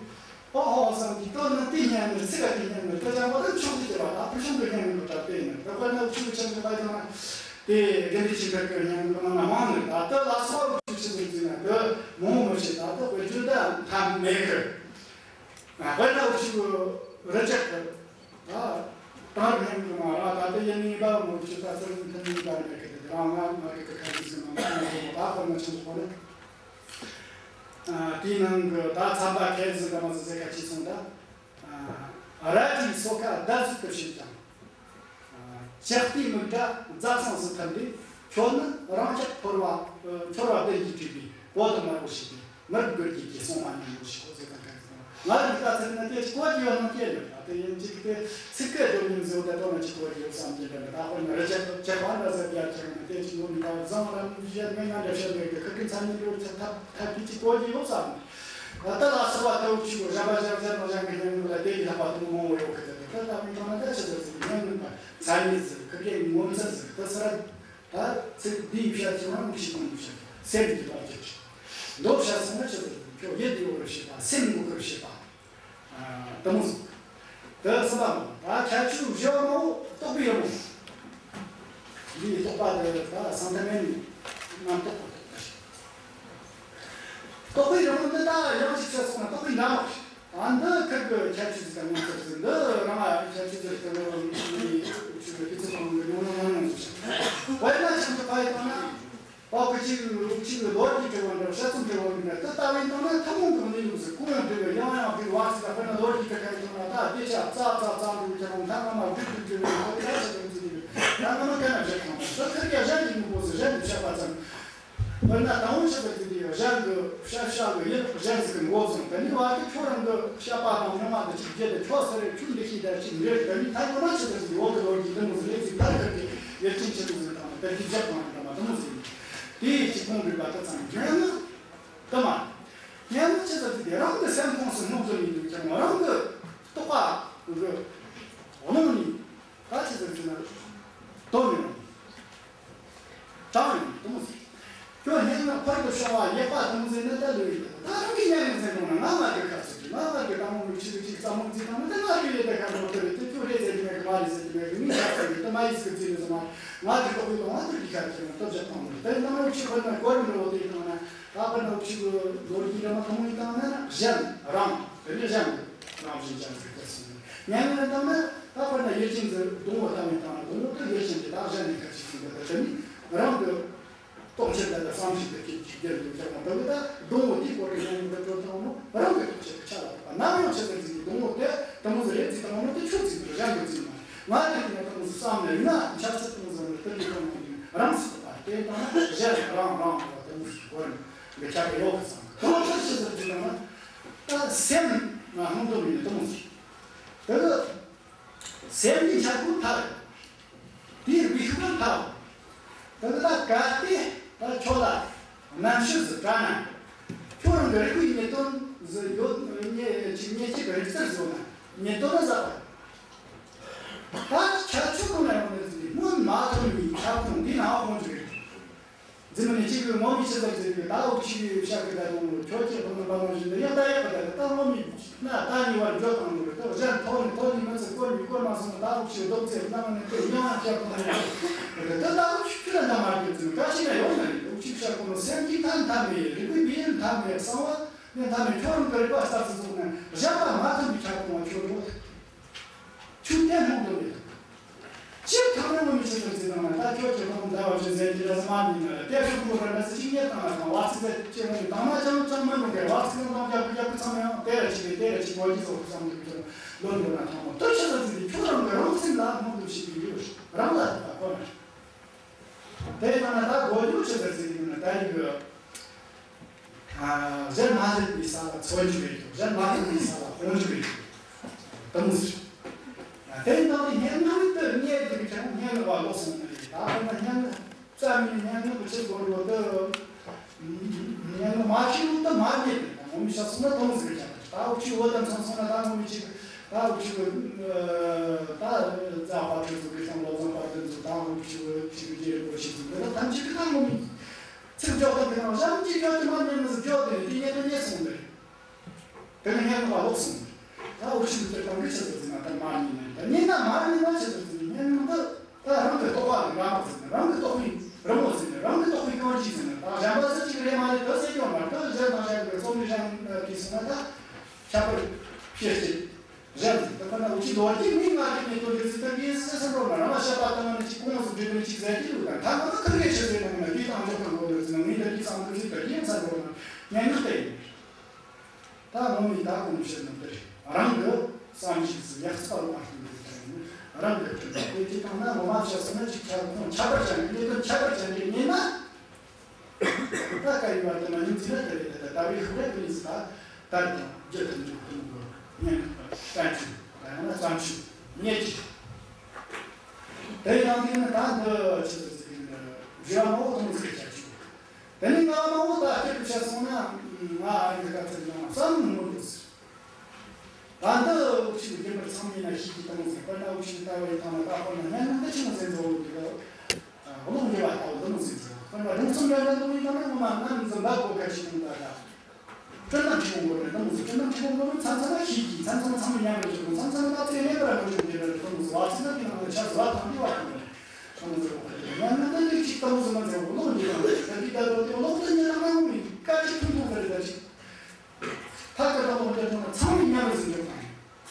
ཨོ་ཧོ་བསམ་གྱི། དོན་ནི་དེ་སྙན་ནི་ཚིག་ག་དེ་སྙན་ནི་དེ་ཅང་པོ་དེ་མཆོག་ཏུ་གྱུར་པ་དང་ཕུལ་བྱུང་གི་སྙན་ནི་གྲགས་པས་ནི། དེ་དཔེར་ན་འུ་ཆོ་གི་ཆེན་པོ་ཕ་ཡི་དང་ན་དེ་དགེ་འདུན་ཆོས་འཕེལ་གྱི་སྙན་ནི་གི་ནང་ན་མང་ནི། ད་དེ་ལ་སོགས་འུ་ཆོ་ཆི་ཟིག་བརྩིས་ན་དེ་མང་མི་ཤེས། ད་དེ་དཔེ་བརྗོད་ད་མཐའ་མེད་གི། དཔེར་ན་འུ་ཆོ་གི་རི་ལྕགས་གི་ད་དེང་རབས་སྙན་ནི་གི་ནང་ར་ད་དེ་ཡིན་ནི་པ་མོ་འུ་ཆོ་ད་ཚུར་མཐུན་ནི་པ་མེད་གི། དེ་རང་ང་ང་གི་གི་ཁ་ཟིག་ཟིག་ནང་ད་ང་གི་མོ་ད་དཔེར་ན་ཆེན་པོ་ནི། ཨ་དེའི་ནང་གི་ད་ཚན་པ་ཁས་ཟིན་འདྲ་མ་ཟིག་ཟེར་ཁ་ཅིག་སོང་ད། ཨ་རལ་གྲིའི་སོ་ཁ་བརྡར་ཟུག་ཏུ་བྱེད་ཀྱང་། ཨ་ལྕགས་ཐིག་མིག་འདྲ་རྫ་ཚང་ཟིག་ཐིམ་པས། ཁྱོད་ནི་རང་ཅག་འཁོར་བ་འཁོར་བ་བདུད་ཀྱིས་བསྒྲིབས་པའི་བོད་དུ་མར་པོ་ཞིག་སྟེ། མི་རབས་དགུ་བརྒྱུད་ཀྱི་སྲུང་མ་ཉམས་པོ་ཞིག་གོ་ཟེར་དང་ཁ་ཟིག་ང་རང་ལྟ་ཚུལ་ནི་དེ་ཅིག་གོ་རྒྱུ་ཡོད་ནོ་སྐྱེ་ཡོད། ད་དེ་ཡིན་གཅིག་དེ་ཚིག་གི་སྒྲོམ་གཉིས་ཟེར་བ་དེ་དོན་ལ་ཅིག་གོ་རྒྱུ་ཡོད་བསམ་གྱི་འདྲ་ནི། ད་དཔེར་ན་རི་ལྕགས་ལྕགས་པ་འདྲ་ཟེར་རྒྱ་ཆེ་ནི་དེ་ཅིག་ངོ་མི་ད་བཟང་ར་མི་བཤད་མེད་ན་འདྲ་བཤད་མེད་གི་ཁི་ཁི་མཚན་ཉིད་འགྲོ་ཚེ་ཐབས་ཐབས་ཀྱི་ཅིག་གོ་རྒྱུ་ཡོད་བསམ། ད་ལྟ་ལ་སོགས་པ་དེ་བོ་ཆུ་བོ་གཞན་པ་གཞན་གཞན་དང་གཞན་གྱི་སྙན་ངག་ལ་དེ་ཡི་ལྷག་པ་དེ་མོ་མང་བོ་ཡོད་གི། དེ་དེ་ལྟ་མིན་ཐོག་ན་ད་ཆི་ཟེར་ཟེར་སྙན་ངག་པ་མཚན་ཉིད་ཟེར་ཁི་ཁི་ངོ་མཚར་ཟེར་དེ་སི་ར་ད་ཚིག་འདིའི་བཤད་ཚུལ་རང་གི་ཤེས་ཀུན་བཤད་སེམས་ཀྱི་བར་གྱི་ཆུ་མདོ་བཤད་སོང་ན་ཆི་ཟེར་ཁྱོད་ཡིད་ཡོད་པར་བྱེད་པ་སེམས་འགུག་པར་བྱེད་པ། ཨ་དེ་མོ་ཟིག་དེ་གསུམ་པ་མོ། ད་ཁྱད་ཆོས་བཞི་བ་མོ་རྟོག་པའི་རི་མོ། འདིའི་རྟོག་པ་དེ་ད་སང་ཐ་མེད་ནི་རྣམ་རྟོག་པ་རྟོག་པ་ཞིག་རྟོག་པའི་རི་མོ་འདི་ད་ཡང་ཅིག་བཤད་སོང་ན་རྟོག་པའི་འདྲ་མོ་ཞིག་ཨ་འདི་ཁིར་གི་ཁྱད་ཆོས་ཟིག་དང་ངོ་མཚར་ཟིག་འདི་རང་ཨ་ཁྱད་ཆོས་ཟིག་དང་ངོ་མཚར་ཟིག་ཆུ་གི་དུས་ཚོད་གང་གི་ཡོང་ཡོང་ཡོང་ཡོང་ཟིག་དཔེར་ན་ཆུང་དུ་ཕ་ཡི་བཏང་ན། ཨོ་ཁུ་ཅིག་ལུག་ཅིག་ལོ་རྒྱུས་དྲི་བ་འདྲ་དཔྱད་རྩོམ་དྲི་བ་འདྲ་དེ་ལྟ་བུའི་ནང་ན་ཐུན་མོང་གི་གནས་ལུགས་སུ་གོ་ཡང་འདྲི་གི་ཡང་ཡང་འདྲི་བ་ཟིག་ལ་དཔེར་ན་ལོ་རྒྱུས་དྲི་མཁན་ཚོ་ན་ད་སྡེ་ཆ་ཙག་ཙག་ཙག་འདུག་ཀྱང་ཐ་ན་མ་འདྲི་འདྲི་འདྲི་ནས་ཁོ་ད་ཆ་འདྲི་འདྲི་འདྲི་ད་ང་མ་ག་ན་བཞག་ཐང་ད་ཁིར་ཀྱང་གཞན་གྱི་མི་གོ་ཟིག་གཞན་གྱི་བཤད་པ་ཙམ། དཔེར་ན་དང་པོ་ཆི་ཟེར་གྱི་འདུག་གཞན་གྱི་བཤད་བྱ་གི་ཡིན་གཞན་ཟིག་གི་མགོ་བཙུགས་དེ་ནས་བར་དུ་ཁྱོད་རང་གི་བཤད་པ་དང་མྱོང་བ་འདི་ཅིག་བརྒྱུད་དེ་ཁྱོད་སུ་རེད་ཁྱོད་འདི་ཤེས་ད་ཅིག་འདྲེ་དེ་ནས་ད་ཡོད་ན་ཆི་ཟེར་གྱི་འོག་གི་ལོ་རྒྱུས་འདི་མོ་ཟིག་རེད་ཟིག་ཕར་ཁིར་གྱི་ཡིད་ཆེས་ཆི་མོ་ཟིག་དང་དེ་གི་རྒྱབ་དང་འདྲ་མ་དེ་མོ་ཟིག་དེའི་ཅིག་གོང་རིག་པ་དེ་ཙམ་ཉན་ན་དེ་མ་ཉན་ན་ཆི་ཟེར་གྱི་འདུག་རང་གི་སེམས་ཁོངས་སུ་སྣང་དོན་ཡིན་འདུག་ཀྱང་རང་གི་རྟོག་པ་གི་གླེང་ནས་ད་ཆི་ཟེར་གྱི་ན་དོན་མེད་རང་། དྲང་ཡིན་དུ་མོ་ཟིག་ཁྱོད་སྙན་ངག་ཕར་དུ་བྱུང་བ་ཡག་པ་དུ་མོ་ཟིག་ནི་ད་ལོས་ཡིན། ད་རང་གི་སྙན་ངག་ཟེར་ནོ་ན་ང་མ་གི་ཁ་ཟིག་གི་ང་མ་གི་དང་མོ་ཆི་གི་ཅིག་ཙམ་མོ་ཟིག་དང་མི་ད་ང་གི་ཡོད་ད་ཁ་ནོ་དེ་རེད་དེ་ཁྱོད་རེད་ཟེར་གི་མེད་གི་མ་རེད་ཟེར་གི་མེད་གི་མི་ཁ་ཟིག་གི་ད་མ་ཡིས་གི་ཟིག་རེད་ཟེར་མ་ང་གི་ལྟོ་གི་དང་ང་དུ་གི་ཁ་ཟིག་ནོ་སྟོབས་ཆག་བཏང་ནོ་དེ་ནང་ཡོད་ཆི་ཁོ་ན་གོ་རིམ་རོ་དེ་དང་ན་ད་ཁོ་ན་ཡོད་ཆི་གི་ལོ་རྒྱུས་འདྲ་མ་དུ་མོ་ཡིན་དང་ན་གཞན་རང་དེ་ནི་གཞན་གི་རང་བཞིན་ཅན་ཟིག་དེ་སོང་ནས་སྙན་ངག་དང་ན་ད་ཁོ་ན་ཡིད་ཆེས་ཟིག་སྡོང་བོ་ལྟ་མི་དང་ན་སྡོང་བོ་དུ་ཡིད་ཆེས་ཀྱི་ད་གཞན་གི་ཁ་ཟིག་ཟིན་གི་ད་དེ་ནི་རང་གི་རྟོགས་ཆེན་དེ་ལ་བསམ་གཞིག་དེ་ཁྱེད་ཀྱིས་རྒྱལ་དུ་བྱ་བ་འདི་ལ་སྡོང་བོ་དེའི་སྐོར་གྱི་སྙན་ངག་འདི་སྤྲོད་དང་མོ་རང་གི་རྟོགས་ཆེན་གྱི་ཆ་ལ་གཏོགས་པ་ནམ་ཡང་ཆེ་ཟེར་ཚིག་གི་སྡོང་བོ་དེ་དེ་མོ་ཟིག་རེད་ཚིག་དང་མོ་དེ་ཆོས་ཚིག་འདི་གཞན་གྱི་ཚིག་མ་ང་དེ་དེ་ནས་དེ་མོ་ཟིག་བསམ་ནས་ཡིན་ན་ཆབ་སྲིད་དེ་མོ་ཟིག་ནས་དེ་ལས་དེ་མོ་ཡིན་རང་སྲིད་པ་དེ་དང་གཞན་རང་རང་བ་དེ་མོ་ཟིག་གོ་རིམ་གྱི་ཆ་གི་ཡོད་གི་བསམ་དེ་མོ་ཆོས་ཆེ་ཟེར་ཚིག་དང་ན་ད་སེམས་ང་ཧང་དོ་མིན་ནས་དེ་མོ་ཟིག་དེ་གི་སེམས་ཀྱི་འཆར་སྒོ་ཐལ། དེའི་རིགས་ཤིག་ལ་ཐལ། དེ་ལ་གལ་ཏེ་ད་ཁྱོད་ལ་རྣམ་དཔྱོད་ཟིག་དྲན་ན། ཁྱོད་རང་གི་རིག་པའི་རྙེད་དོན་ཟིག་ཡོད་རྙེད་ཅིག་རྙེད་ཅིག་གི་རིག་རྩལ་ཟིག་ཡོད་ན་རྙེད་དོན་ལ་ཟབ་པ། ད་ཁྱད་ཆོས་གང་ལ་ཡོང་ནས་ཟིག་སྔོན་མ་ཐོན་པའི་ཁྱབ་ཁོངས་འདི་ནང་ཁོང་ཅིག་རེད། འཛིན་མི་གཅིག་གིས་ངོ་མི་ཆི་ཟེར་ཟེར་གི་ད་འུ་ཅག་གི་བཤད་གི་ད་དུང་ཁྱོད་ཀྱི་དཔོན་པོ་མ་ངོ་བཞིན་དུ་ཡང་ད་ཡག་གི་ད་ད་ངོ་མི་ན་ད་ཉེ་བར་འགྱོ་དང་ནོ་རེད། ད་གཞན་ཐོག་ནས་ཐོག་ནས་མི་ཚེ་སྐོར་མི་སྐོར་མ་སོང་ད་འུ་ཅག་རྡོག་རྩེ་གནང་ནས་དེ་ཡང་ཡང་བཤད་གོ་ནི་རེད། ད་ད་འུ་ཅག་ཁྱོད་ལ་འདང་མ་རྒྱབ་ཚུལ་ག་ཅི་ན་ཡོང་ནི་རེད། འུ་ཅག་བཤད་གོ་ནོ་སེམས་ཀྱི་ཐན་ཐམ་མེད། རིག་པའི་བེའུ་ཐམ་མེད། གསང་བ་ནས་ཐམ་མེད། ཁྱོད་རང་གི་རིག་པ་ལྟར་སུ་བཟུང་ན་གཞན་པ་མ་ཐོན་པའི་ཁྱབ་ཁོངས་ཁྱོད་རོ། ཆུ་གཏན་མོ་འདོན་མེད། སྤྱིར་ཐང་རིང་མོ་མི་ཆུ་དང་ཚིག་དང་ན་ད་ཁྱོད་ཀྱི་ཁོང་ཟླ་བ་ཆུ་ཟེར་གྱི་ར་ས་མ་ནི་ན་དེ་ཤུགས་པོ་ར་ན་ཟི་ཅིག་ཉེར་དང་ང་དང་བ་ཚིག་ཟེར་ཅེ་མོ་ནི་དང་མ་ཅང་ཅང་མ་འགྲོ་གི་བ་ཚིག་དང་དང་རྒྱབ་ཀྱི་རྒྱབ་ཀྱི་ཚང་ཡང་དེ་ར་ཅི་གི་དེ་ར་ཅི་གོ་གི་ཟོ་ཁུ་ཚང་གི་ཁྱོད་ལོ་འགྲོ་ན་ཐང་མོ་དུ་ཆུ་ཟ་ཚིག་དེ་ཁྱོད་རང་གི་རང་སེམས་ལ་མོ་འདུ་ཤེས་ཀྱི་ཡོད་རང་ལ་ད་གོ་ན། དེ་ཡང་ན་ད་གོ་རྒྱུ་ཆི་ཟེར་ཟེར་ཡིན་ན་ད་ཡིན་གི། ཨ། གཞན་མ་ཟད་པའི་ས་ལ་མཚོན་རྒྱུ་རེད། གཞན་མ་ཟད་པའི་ས་ལ་སྤོང་རྒྱུ་རེད། དེ་མོ་ཟེར། ཨ། དེ་ཡིན་ད་དེ་སྙན་ངག་དེ་རྙེད་དེ་ཀྱང་སྙན་ངག་པ་ལོག་སོང་ནི་རེད། ད་དཔེར་ན་སྙན་ངག་རྩ་བའི་སྙན་ངག་གི་ཆེད་དགོས་འགྲོ་དེ། སྙན་ངག་མ་ཤེས་ལུགས་དེ་མ་རྙེད་པས་ད་ངོ་མི་ཤ་སོང་ན་དེ་མོ་ཟེར་ཀྱང་ད་འུ་ཅག་བོད་དང་མཚུངས་སོང་ན་ད་ངོ་མི་གཅིག་ད་འུ་ཅག་ད་རྫ་དཔལ་སྤྲུལ་ཚོ་གི་ཤོང་བློ་བཟང་དཔལ་ལྡན་ཚོ་ད་འུ་ཅག་གཅིག་རྒྱལ་པོ་ཞིག་ཚོ་འདི་ལ་ཐམས་ཅད་ཀྱི་ད་ངོ་མི། ཚིག་འཇོག་སྟངས་དེ་རང་གཞན་གྱིས་བརྗོད་དེ་མ་ཉན་ནི་ཟིག་བརྗོད་དེ་དེ་ཉན་དུ་ཉན་སོང་ནི་རེད། དེ་ནི་སྙན་ངག་ལོག་སོང་ནི་རེད། ད་འུ་ཅག་གི་སྤྱིར་བཏང་གི་ཆི་ཟེར་ཟེར་ན་ད་མ་ཉན་ནི་ད་ཉན་ན་མ་ཉན་ན་ཆི་ཟེར་ཟེར་ན་སྙན་ངག་འདི་ད་རང་གི་རྟོགས་པ་ལ་འགལ་བ་ཟེར་ན་རང་གི་རྟོགས་པའི་རི་མོ་ཟེར་ན་རང་གི་རྟོགས་པའི་གང་ཅི་ཟེར་ན་ད་གཞན་པ་ཟེར་ཅིག་རེད་མ་རེད་དེ་ཟེར་རྒྱུ་མ་རེད། དེ་གཞན་དང་གཞན་གི་རྩོམ་རིག་གཞན་གྱིས་ཟེར་ན་ད་ཁྱད་པར་ཕྱེ་སྤྱད། རེད། ད་ཁོ་ན་འུ་ཅག་ལོ་རྒྱུས་མི་ང་གི་གནད་དོན་འདི་ཚོ་ད་གིས་སེ་སེ་འགྲོ་ན་རང་ལ་བཤད་པ་དང་ནི་ཅིག་གོང་སུ་འགྲིག་ནི་ཅིག་ཟེར་གྱི་འདུག་ད་ད་ང་ཁ་ཁ་གེ་ཆེ་ཟེར་ན་ང་དེ་དང་འཇོག་གང་དགོས་འདུག་ཟེར་ན་ངས་འདི་གི་བསམ་འདུག་ཟིག་ད་གིས་ཡང་ཚ་འགྲོ་ན་ངས་ནག་ཏེ་ཡིན། ད་ངོ་མི་ད་གོང་བཤད་ན་འདི་རེད། རང་གི་བསམ་གཞིགས་སུ་ཡག་ཚ་བ་མ་ཤེས་འདུག་ད་ཡིན་རང་གི་དྲན་པ་དེ་དེ་དང་ན་ངོ་མ་བཤད་སོང་ན་ཅིག་ཁྱབ་ཁོང་ཁྱད་པར་ཅན་གནད་དོན་ཁྱད་པར་ཅན་གྱི་ཉེ་ན། ད་ཀ་ཡི་བར་དུ་མ་ཉིན་ཚེ་ན་དེ་རེད། ད་ལྟ་བའི་ཤུགས་རེ་ཀུན་ནས་ད་དར་དང་རྒྱུ་དང་འཇུག་དང་གོ་ཉན་བསྟན་བཅོས་ད་ཡང་ན་བརྩམས་ཆོས་ཉེ་ཅིག་དེ་ཡང་དེ་ནི་ད་འདི་ཆི་ཟིག་ཟིག་ཡིན་ན་རྒྱུ་བ་མང་བོ་དང་ཟིག་ཆ་ཆུ། དེ་ནི་ང་མང་བོ་ད་སྐྱིད་པོ་བྱས་སོང་ན་ང་ཨ་རི་གི་ཀ་ཚེ་ནང་བསམ་མོ་འདུག་ཟེར། ད་འདི་འུ་ཅག་གི་རྒྱུན་པར་ཚང་མས་ན་ཤེས་ཀྱི་དང་ཟེར། དཔེར་ན་འུ་ཅག་གི་ལྟ་བའི་ཐང་ལ་ད་དཔེར་ན་སྙན་ངག་འདི་ཆི་མོ་ཟེར་འགྲོ་འདུག་གི། ཀློག་ཉེས་པ་ལྟ་བུ་འདི་མོ་ཟེར་འགྲོ། དཔེར་ན་སྒྲུང་རྩོམ་འདྲ་འདྲ་ལོག་ཡིན་ན་ངོ་མ་ནམ་འཛིན་པ་གོ་ཁ་ཆེ་ནང་ད་ད། སྤྲིན་ནག་ཆེན་པོ་འགོར་ནས་འདི་མོ་ཟེར། སྤྲིན་ནག་ཆེན་པོ་འགོར་ན་མཚམས་མཚམས་ན་ཤེས་ཀྱི། མཚམས་མཚམས་ན་ཚང་མས་ཉམས་རེ་བྱེད་དགོས། མཚམས་མཚམས་ན་ད་ཚེ་གནས་པ་ར་མི་བྱུང་དེ་འདྲ་རེད། འདི་མོ་ཟེར་བ་ཚིག་ན་དེ་ནང་ལ་ཆ་ཟ་བ་དང་འདི་བ་དང་འདི་མོ་ཟེར་བ་ཁ་ཆེ་ཉམས་ན་ད་འདི་ཅིག་ལྟ་བུ་ཟེར་མ་ཟེར་བ་ཀློག་འདི་དང་ད་འདི་ད་དོ་དེ་ཀློག་ད་ཉན་ན་ངོ་མི་དཀའ་ཅིག་ཐུང་ཐུང་ཟེར་རེད། ད་ཅིག་ཐད་ཀར་དང་པོ་འདིར་ཐོན་ན་ཚང་མས་ཉམས་རེ་ཟིན་འཇོག་དང་།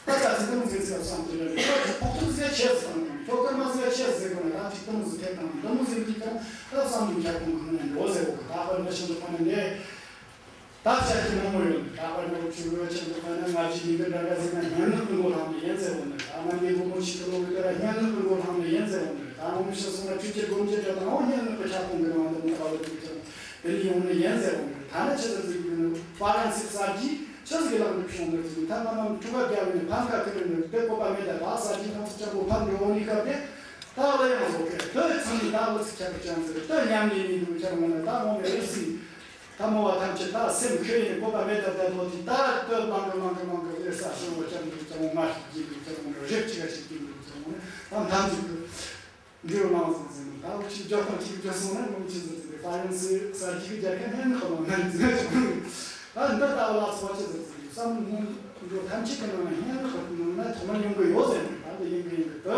ད་ལྟ་ཚེ་དང་ཚེ་ཚེ་བསམ་དེ་ལ་ཕོག་ཐུག་ཚེ་ཆེ་ཙམ་ ཁྱོད་སྐར་མ་ཟིག་ཆེ་ཟེར་གོ་ན་ད་ཅིག་དུམ་བུ་ཟིག་ཐེབས་དང་དུམ་བུ་ཟིག་འདི་གང་ད་བསམ་བློ་འཁྱེར་གོང་གི་ནས་འགྲོ་ཟེར་གོ་གི། ད་དཔེར་ན་ཤིང་ཏོག་ཁོ་ན་འདི་ད་བཤད་ཀྱི་མང་པོ་ཡོད། ད་དཔེར་ན་ཆུ་བོའི་ཆུ་ཏོག་ཁོ་ན་ང་ཅི་ཡིན་གི་འདྲ་འདྲ་ཟེར་ན་སྙན་ངག་གི་མགོ་ལྷང་ནས་ཡིན་ཟེར་གོ་ནི། ད་ང་འདི་སྒོར་མོ་ཆིག་ཁྲི་ལོ་གི་དེ་ར་སྙན་ངག་གི་མགོ་ལྷང་ནས་ཡིན་ཟེར་གོ་ནི། ད་ངོ་མི་ཤེས་སོང་ན་ཆུ་ཆེ་སྒོར་མོ་ཆེ་དྲ་དང་བོ་སྙན་ངག་གི་ཁྱབ་ཁོངས་གི་ནང་དུ་མི་ཁ་བ་དུ་ཀྱང་དེ་ནི་ཡོང་ནི་ཡིན་ཟེར་གོ་ནི། ད་ནི་ཆི་ཟེར་ཟིག་གི་ནི་ཧྥ་རན་སི་གསར་བརྗེ་ཆི་ཟིག་ལག་འགྲུབ་བྱུང་ནི་ཟིག་ད་ང་རང་ཁྲུ་ག་རྒྱབ་ནས་ཕམ་ཁ་ཁུར་ནི་དེ་བཀོད་པ་མེད། ད་ད་གསར་བརྗེ་ཐང་ཚོ་ཆེན་པོ་ཕམ་འགྲོ་འོང་ནི་སྐབས་དེ། ད་ལོ་ཡང་བཟོ་གི་དོ་ཚང་ནི་ད་ལོ་ཚིག་ཆ་གི་ཅང་ཟེར་དོ་ཉམས་ལེན་ནི་འདུག་ཁྱེར་འོང་ན་ད་འོང་ནི་རེད་སི། ད་མོ་བ་ཐམས་ཅད་ད་སེམས་ཁེ་ཡིན་བཀོད་པ་མེད། ད་ད་ལོ་དེ་ད་དོ་མང་གི་མང་གི་མང་གི་རེ་ས་ཤོ་བ་ཅང་འདུག་ཅང་ང་ཞིག་གི་འདུག་ཅང་འོང་རེབ་ཅི་ག་ཅིག་གི་འདུག་ཅང་འོང་ད་ཐམས་ཅད་གི་འབྲེལ་ལང་ཟིན་ཟིན་ད་འུ་ཅི་ཇོ་ཐང་ཅིག་ཇོ་སོང་ན་མོ་ཅི་ཟིན་ཟིན་ཧྥ་རན་སི་གསར་བརྗེ་གི་རྒྱལ་ཁབ་ཧན་ཁོ་ལོ་ན་ཟིན་ཟིན་ད་འདི་ད་ལ་ཚོ་ཅི་ཟིན་ཟིན་བསམ་མོ་འགྲོ་ཐམས་ཅད་གི་ནང་ཧན་ཁོ་ནང་ན་ཐོག་མ་ཡོང་གི་ཡོད་ཟིན་ད་འདི་ཡིན་གི་ཡིན་གི་དོ།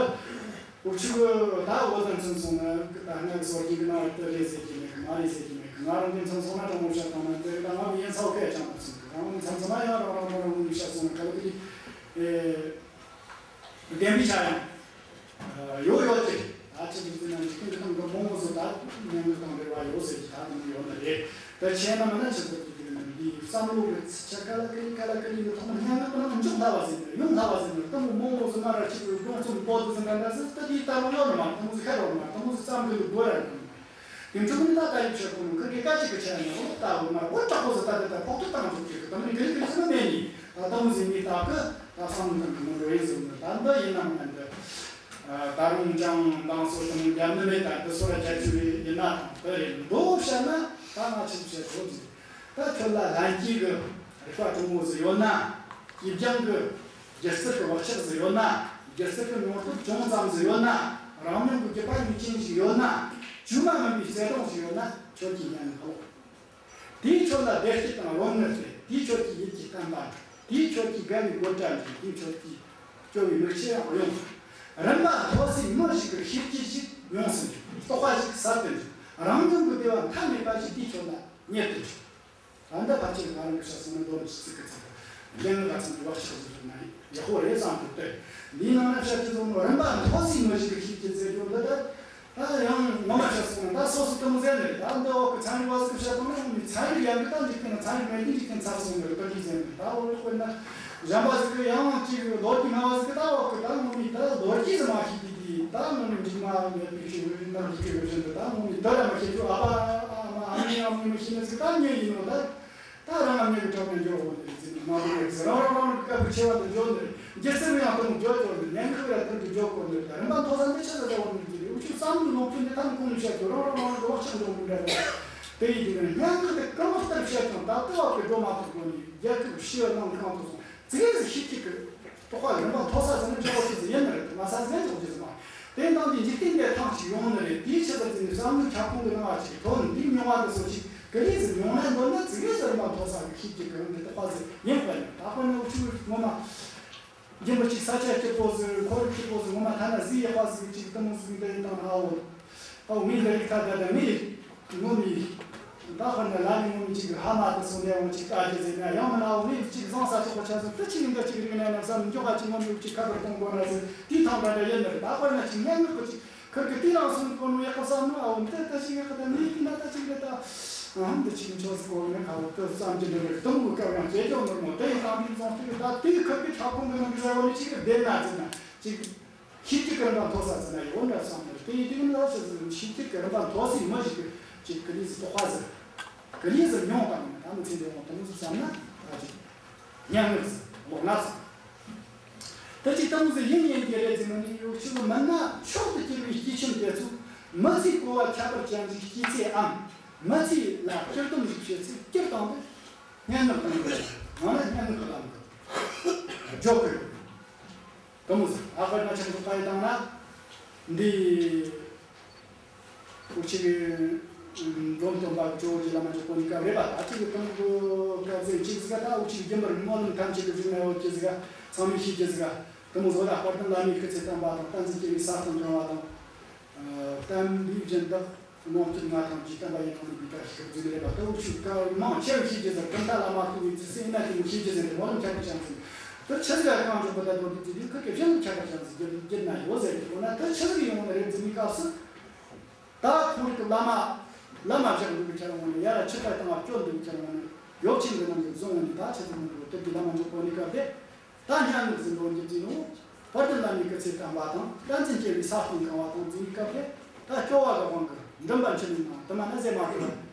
འུ་ཆུ་གི་ད་འོ་དེ་མཚོན་སོང་ན་ད་ང་གི་སོ་སྐྱེ་གི་ནང་དུ་རེད་ཟེར་གྱི་མེད་གི། མ་རེད་ཟེར་གྱི་མེད་གི། ང་རང་གི་མཚོན་སོང་ན་དྲང་མོ་བཤད་བཏང་ན་དེ་ད་ང་གི་ཡིན་ཚ་བོ་སྐད་ཅང་མ་ཚིག་གི། རང་མཚོན་སོང་ན་ཡང་རང་རང་རང་རང་མི་བཤད་སོང་ན་ག་ལ་གི་ཨེ་བདེན་པའི་ཆ་ཡང་ཡོད་ཡོད་དེ། ད་ཅི་འདི་ན་འཇིག་རྟེན་གི་སྟེང་གི་མང་བོ་ཟིག་ད་མྱང་གི་དང་འབྲེལ་བ་ཡོད་ཟེར་གྱི་ད་དུང་ཡོད་ནི་རེད། ད་ཆེ་ན་མ་ན་ཆི་ཟེར་གྱི་འདི་བསམ་བློ་གི་ཚིག་ཆ་ཀ་ལ་ཀི་ལི་ཀ་ལ་ཀི་ལི་གི་ཐོག་མ་སྙན་ངག་གི་ནང་འཇོག་སླ་བ་ཟིན་ནས་ཡོང་སླ་བ་ཟིན་ནས་དུམ་བུ་མང་བོ་ཟིན་ན་ར་ཆི་གི་སྒྲུང་རྩོམ་པོ་དེ་ཟིན་ག་འདྲ་ཟིན་ད་དེའི་ལྟ་བ་ཡོད་ནི་མ། དུམ་བུ་ཟིན་ཁ་རོག་མ་དུམ་བུ་ཟིན་བསམ་གི་འདུག་དགོས་ར་ནི་མ། དེ་འཕྲོ་ནི་ད་ད་ཡིག་ཆ་ཁོ་ནི་ཁི་གི་ཀ་ཅིག་གི་ཆ་ཡིན་ན་འོ་ལྟ་བུ་མ་འོ་དྲག་པོ་ཟིན་ད་དེ་ད་ཕོག་ཐུག་བཏང་འཇོག་གི་གི་དུམ་ནི་གི་གི་ཟིན་ན་མེད་ནི་ད་དུམ་བུ་ཟིན་ནི་ད་གི་ད་བསམ་གི་མི་འགྲོ་ཡིན་ཟིན་ནི་ད་འདི་ཡིན་ནམ་ན་འདི། ད་རུང་ཅང་འདང་སོ་དང་རྒྱབ་ནི་མེད། ད་འདི་སོ་ར་རྒྱ་ཆུ་རེ་ཡིན་ན་དང་དེ་རེད་མདོ་བཤད་ན་ད་ང་ཆི་བཤད་ཐུབ་ཟིན། ད་ཁྱོད་ལ་ལྷན་སྐྱེས་ཀྱི་རིག་པ་གྲུང་བོ་ཟིག་ཡོད་ན། སྐྱེས་སྦྱངས་ཀྱི་སྒྱུ་རྩལ་གྱི་བག་ཆགས་ཟིག་ཡོད་ན། སྒྱུ་རྩལ་གྱི་མྱོང་སྟོབས་ཅུང་ཙམ་ཟིག་ཡོད་ན། རང་མྱོང་གི་རྒྱུད་པ་ཡུན་ཅན་ཞིག་ཡོད་ན། བཅོས་མ་མིན་པའི་བརྩེ་དུང་ཞིག་ཡོད་ན་ཁྱོད་ཀྱིས་ཉན་ནི་ཕོག་དེའི་ཁྱོད་ལ་བདེ་སྐྱིད་དང་རོལ་མོ་སྟེར། དེའི་ཁྱོད་ཀྱི་ཡིད་ཀྱི་བརྟན་པ་འགྲུབ། དེའི་ཁྱོད་ཀྱི་དགའ་བའི་དགོད་སྒྲ་འགྲིག་དེའི་ཁྱོད་ཀྱི་སྐྱོ་བའི་མིག་ཆུ་ཡང་གཡོ། རིམ་པ་མཐོ་སའི་མི་ཞིག་གི་ཤེས་རྒྱུད་ཞིག་ཡོངས་སུ་འགྲིག་རྟོགས་པ་ཞིག་གསར་དུ་འགྲིག་རང་མྱོང་གི་བདེ་བ་མཐའ་མེད་པ་ཞིག་དེའི་ཁྱོད་ལ་རྙེད་དུ་འཇུག་ད་ལྟ་ཕལ་ཆེར་ང་རང་གི་བཤད་སོང་ན་མདོ་ནས་ཚིག་གི་ཚིག་གི་གཞན་ལ་ཚང་གི་བག་ཆགས་ཟིག་ཡོད་ན་ཡག་པོ་རེད་བསམ་གི་སྟེ། འདིའི་ནང་ན་བཤད་ཀྱི་བཟོ་ནོ་རིམ་པ་མཐོ་སའི་མི་ཞིག་གི་ཤེས་རྒྱུད་ཟེར་རྒྱུ་འདི་ལྟར། ད་ཡང་ངོ་མ་བཤད་སོང་ན་ད་སོ་སོ་དུ་མོ་ཟེར་ནས་ད་འདི་འོག་གི་ཚན་རིག་པ་ཟིག་བཤད་སོང་ན་ངོ་མའི་ཚན་རིག་ཡང་གི་ད་འཇིག་རྟེན་ན་ཚན་རིག་མེད་དུས་འཇིག་རྟེན་ཚར་སོང་ནི་རེད་ད་འདི་ཟེར་ནས། ད་འོ་དཔེར་ན་གཞན་པ་ཟིག་གི་ཡང་ཅིག་ལོ་རྒྱུས་སྨྲ་བ་ཟིག་གི་ད་འོག་གི་ད་ངོ་མའི་ད་ལོ་རྒྱུས་ཟིག་མ་ཤེས་དུས་དེ་ད་ངོ་མའི་འཇིག་མ་མེད་པའི་ཤེས་བྱ་ནམ་འཇིག་གི་བྱ་བཞིན་དུ་ད་ངོ་མའི་ད་ར་མ་ཤེས་རྒྱུ། ཨ་ཕ་ཨ་མ་ཨ་མའི་ཨ་མའི་མི་ཤེས་ནི་ཟིག་ད་ཉོན་ཡིན་ནོ་ད། ད་རང་ང་མྱི་གི་གྲོགས་ནས་འཇོག་དགོས་ནི་རེད་ཟེར་ནས་མ་འདུག་ཡོད་ཟེར། རང་རང་རང་རང་གི་སྐབས་ཀྱི་ཆེ་བ་དུ་འཇོག་ནི་རེད། སྒྱུ་རྩལ་ཡང་དུ་འཇོག་འཇོག་ནི་རེད། ཉན་ཁུ་ར་དུ་འཇོག་དགོས་ནི་རེད། རིམ་པ་མཐོ་ས་འདི་ཆི་ཟེར་བ་ནི་རེད། འུ་ཆོས་བསམ་བློའི་ནོར་འཁྲུལ་འདི་ཐམ་གོང་ནས་བཤད་དགོས། རང་རང་རང་རང་གི་བག་ཆགས་འཇོག་མི་འདྲ་རེད། དེ་ཡིན་དུས་ནས་སྙན་ངག་དེ་གང་ལྟར་བཤད་ཀྱང་ད་ལྟ་བ་གི་སྒྲོལ་མ་ཐུབ་དགོས་ནི་རྒྱལ་ཁབ་ཕྱི་ནང་གང་དུ་སོང་ཙི་གེ་ཟིག་ཤེས་ཀྱི་གི། རྟོགས་པ་རིམ་པ་མཐོ་ས་ཟིན་ན་འཇོག་པ་ཅི་ཟིག་ཡིན་ནི་རེད། དམའ་ས་ཟིན་ན་འཇོག་རྒྱུ་ཟིག་མ་རེད། དེ་དང་དེ་འཇིག་རྟེན་འདིར་ཐང་ཅིག་ཡོང་ནི་རེད། དེའི་ཆེད་དུ་བརྩིས་ནས་བསམ་བློའི་ཁྱབ་ཁོངས་ཀྱི་ནང་ང་ཅིག་ཐོན་ནས་དེའི་མྱོང་བ་དེ་ཚོ་ཅིག་ག་ལེ་ཟིག་མྱོང་ན་འདོད་ན་ཙི་གེ་ཟིག་རིམ་པ་མཐོ་ས་གི་ཤེས་ཀྱི་གི་རང་གི་རྟོགས་པ་ཟིག་ཡིན་དཔེ་ནི། ད་དཔེར་ན་འུ་ཆོས་ངོ་མ་རྒྱུན་པ་ཅིག་ས་ཆ་སྐྱིད་པོ་ཟིག་ཁོར་ཡུག་སྐྱིད་པོ་ཟིག་ངོ་མ་ཐ་ན་ཟིག་ཡག་པ་ཟིག་ཅིག་དེ་མོ་ཟིག་འདི་ཡིན་དང་ཨ་འོ། ཨོ་ངས་འདི་རིག་ཐ་ད་ད་ངས་ངོ་མའི་ད་དཔེར་ན་ལ་ནི་ངོ་མའི་ཅིག་ཧ་མ་དེ་སོང་ནས་འོང་ཅིག་ལྟ་རྒྱུ་ཟེར་ན་ཡང་མིན་ན་འོ་ངས་ཅིག་བཟང་ས་ཆོག་པ་ཆ་ཟིག་དེ་ཅིག་འདི་ཅིག་རིག་ན་ན་བསམ་འཇོག་ག་ཅིག་ངོ་མའི་ཅིག་ཁ་པར་གཏོང་དགོས་ན་ཟེར་དེའི་ཐང་ད་འདྲ་ཡིན་ནི་རེད། ད་དཔེར་ན་ཅིག་སྙན་ངག་གི་ཅིག་ཁིར་གི་དེ་རང་སོང་གོ་ནོ་ཡག་པ་བསམ་ནོ་ཨ་འོ་འདི་ད་ཅིག་ཡག་པ་ད་ངས་དེ་ན་ད་ཅིག་རེད་ད་ཨ་འདི་ཅིག་ཆོག་ཟིག་གོ་ནས་ཁ་བོ་དེ་བསམ་གྱི་འདི་རེད། དུང་གི་སྐབས་ཡང་བྱེད་ཀྱང་ནོར་མོ་དེ་ཡིན་དང་དེ་བཟང་ཐུག་གི་ད་དེ་ཁིར་གི་ཁྱབ་ཁོངས་གི་ནང་གི་ཟེར་བ་ནི་ཅིག་བདེན་ན་ཟེར་ན་ཅིག་ཤེས་ཀྱི་རིམ་པ་མཐོ་ས་ཟེར་ན་ཡོད་འདྲ་བསམ་ནས། དེ་ཡིན་དུས་ནི་ལ་ཆི་ཟེར་ན་ཤེས་ཀྱི་རིམ་པ་མཐོ་སའི་མི་ཞིག་གི་ཅིག་ག་ལེ་ཟིག་རྟོགས་པ་ཟིག་ག་ལེ་ཟིག་མྱོང་དང་ད་མི་ཚེ་འདི་འོང་དུ་མི་ཟིག་བསམ་ན་ད་ཅིག་སྙན་ངག་ཟིག་ལོག་ན་ཟིག་དེ་ཅིག་དུམ་ཟིག་ཡིན་ཡིན་གྱི་རེད་ཟེར་ནི་ཡོད་ཆུ་མིན་ན་མཆོག་ཏུ་གྱུར་པའི་སྐྱེས་ཆེན་དེ་ཚོ་མི་ཚེའི་གོ་བ་ཁྱད་པར་ཅན་ཟིག་སྐྱེས་ཚེ་འམ་མི་ཚེ་ལ་སྤྱིར་སྡོམ་ཟིག་བྱེད་ཚེ་སྤྱིར་བཏང་དུ་སྙན་ངག་དང་གི་ང་ལ་སྙན་ངག་གི་ལམ་དུ་འཇོག་གི་ཡོད། དེ་མོ་ཟིག་ཨ་ཁ་ན་ཆང་ཐོག་ཁ་ཡི་བཏང་ན། འདི་འུ་ཅག་གི་འབྲོམ་སྟོན་པ་གི་ཇོ་བོ་རྗེ་བླ་མ་གི་གོ་གནས་སྐབས་རེད་པ། ད་ཅིག་གི་དང་པོ་སྐབས་ཟེར་ཅིག་ཟིག་ད་འུ་ཅག་གི་རྒྱུན་པར་སྨོན་ལམ་ཐམས་ཅད་ཀྱི་བཞུགས་གནས་འོ་ཅི་ཟིག་ཚང་མས་ཤེས་ཀྱི་ཟིག་དེ་མོ་ཟིག་ད་དཔལ་ལྡན་བླ་མའི་སྐུ་ཚེ་བརྟན་པ་དང་བསྟན་འཛིན་སྐྱེས་བུའི་ས་སྟེང་དྲངས་པ་དང་། བསྟན་པའི་སྦྱིན་བདག་ནང་བསྟན་ང་ཐང་གི་བསྟན་པ་ཡིན་ནོ་ནི་འདི་ལྟར་ཞིག་བརྫིས་རེད་པ། ལྟ་བུ་ཆུ་ཀ་མང་ཆེ་བ་ཤེས་ཀྱི་ཟེར། གང་ལྟར་བླ་མ་ལྟ་བུའི་ཚེ་སེམས་ན་དེ་མོ་ཤེས་ཀྱི་ཟེར་ནས་བ་ལུང་ཁྱབ་ཀྱི་ཅང་ཟེར། དེ་ཆི་ཟིག་ག་གང་བྱུང་པ་ད་དོ་དེ་ཚོ་དེ་ཁུར་གི་གཞན་ཁྱད་པར་ཅན་ཟིག་བསྒྱུར་བསྒྱུར་ན་ཡོད་ཟེར་གི་འོ་ན། དེ་ཆི་ཟིག་ཡོང་ནི་རེད་ཟེར་ནི་སྐབས་སུ། ད་ཁོང་རིགས་ཀྱི་བླ་མ་བླ་མ་བཞག་འདུག་གི་ཁྱེར་འོང་ནས། ཡ་ར་ཆུ་ཁ་བཏང་བ་སྐྱོ་འདུག་ཁྱེར་འོང་ནས། ཡོ་ཆེན་གྱི་རྣམས་ཀྱིས་བཟུང་བ་ནི། ད་ཆི་ཟིག་མི་འདུག་དེ་གི་བླ་མ་འཇོག་པོ་ནི་སྐབས་དེ། ད་སྙན་ངག་ཟིན་འགྲོ་རྒྱུ་ཟིན་ནོ། དཔལ་ལྡན་བླ་མའི་སྐུ་ཚེ་བརྟན་པ་དང་། བསྟན་འཛིན་རྒྱལ་བའི་ས་སྟེང་གང་བ་དང་ཟིན་ནི་སྐབས་དེ། ད་སྐྱོ་བ་གི་དབང་གིས་མགྲིན་པ་འཆི་ནས་ན་དུ་མ་ན་ཟེར་མ་ཐུབ་པ།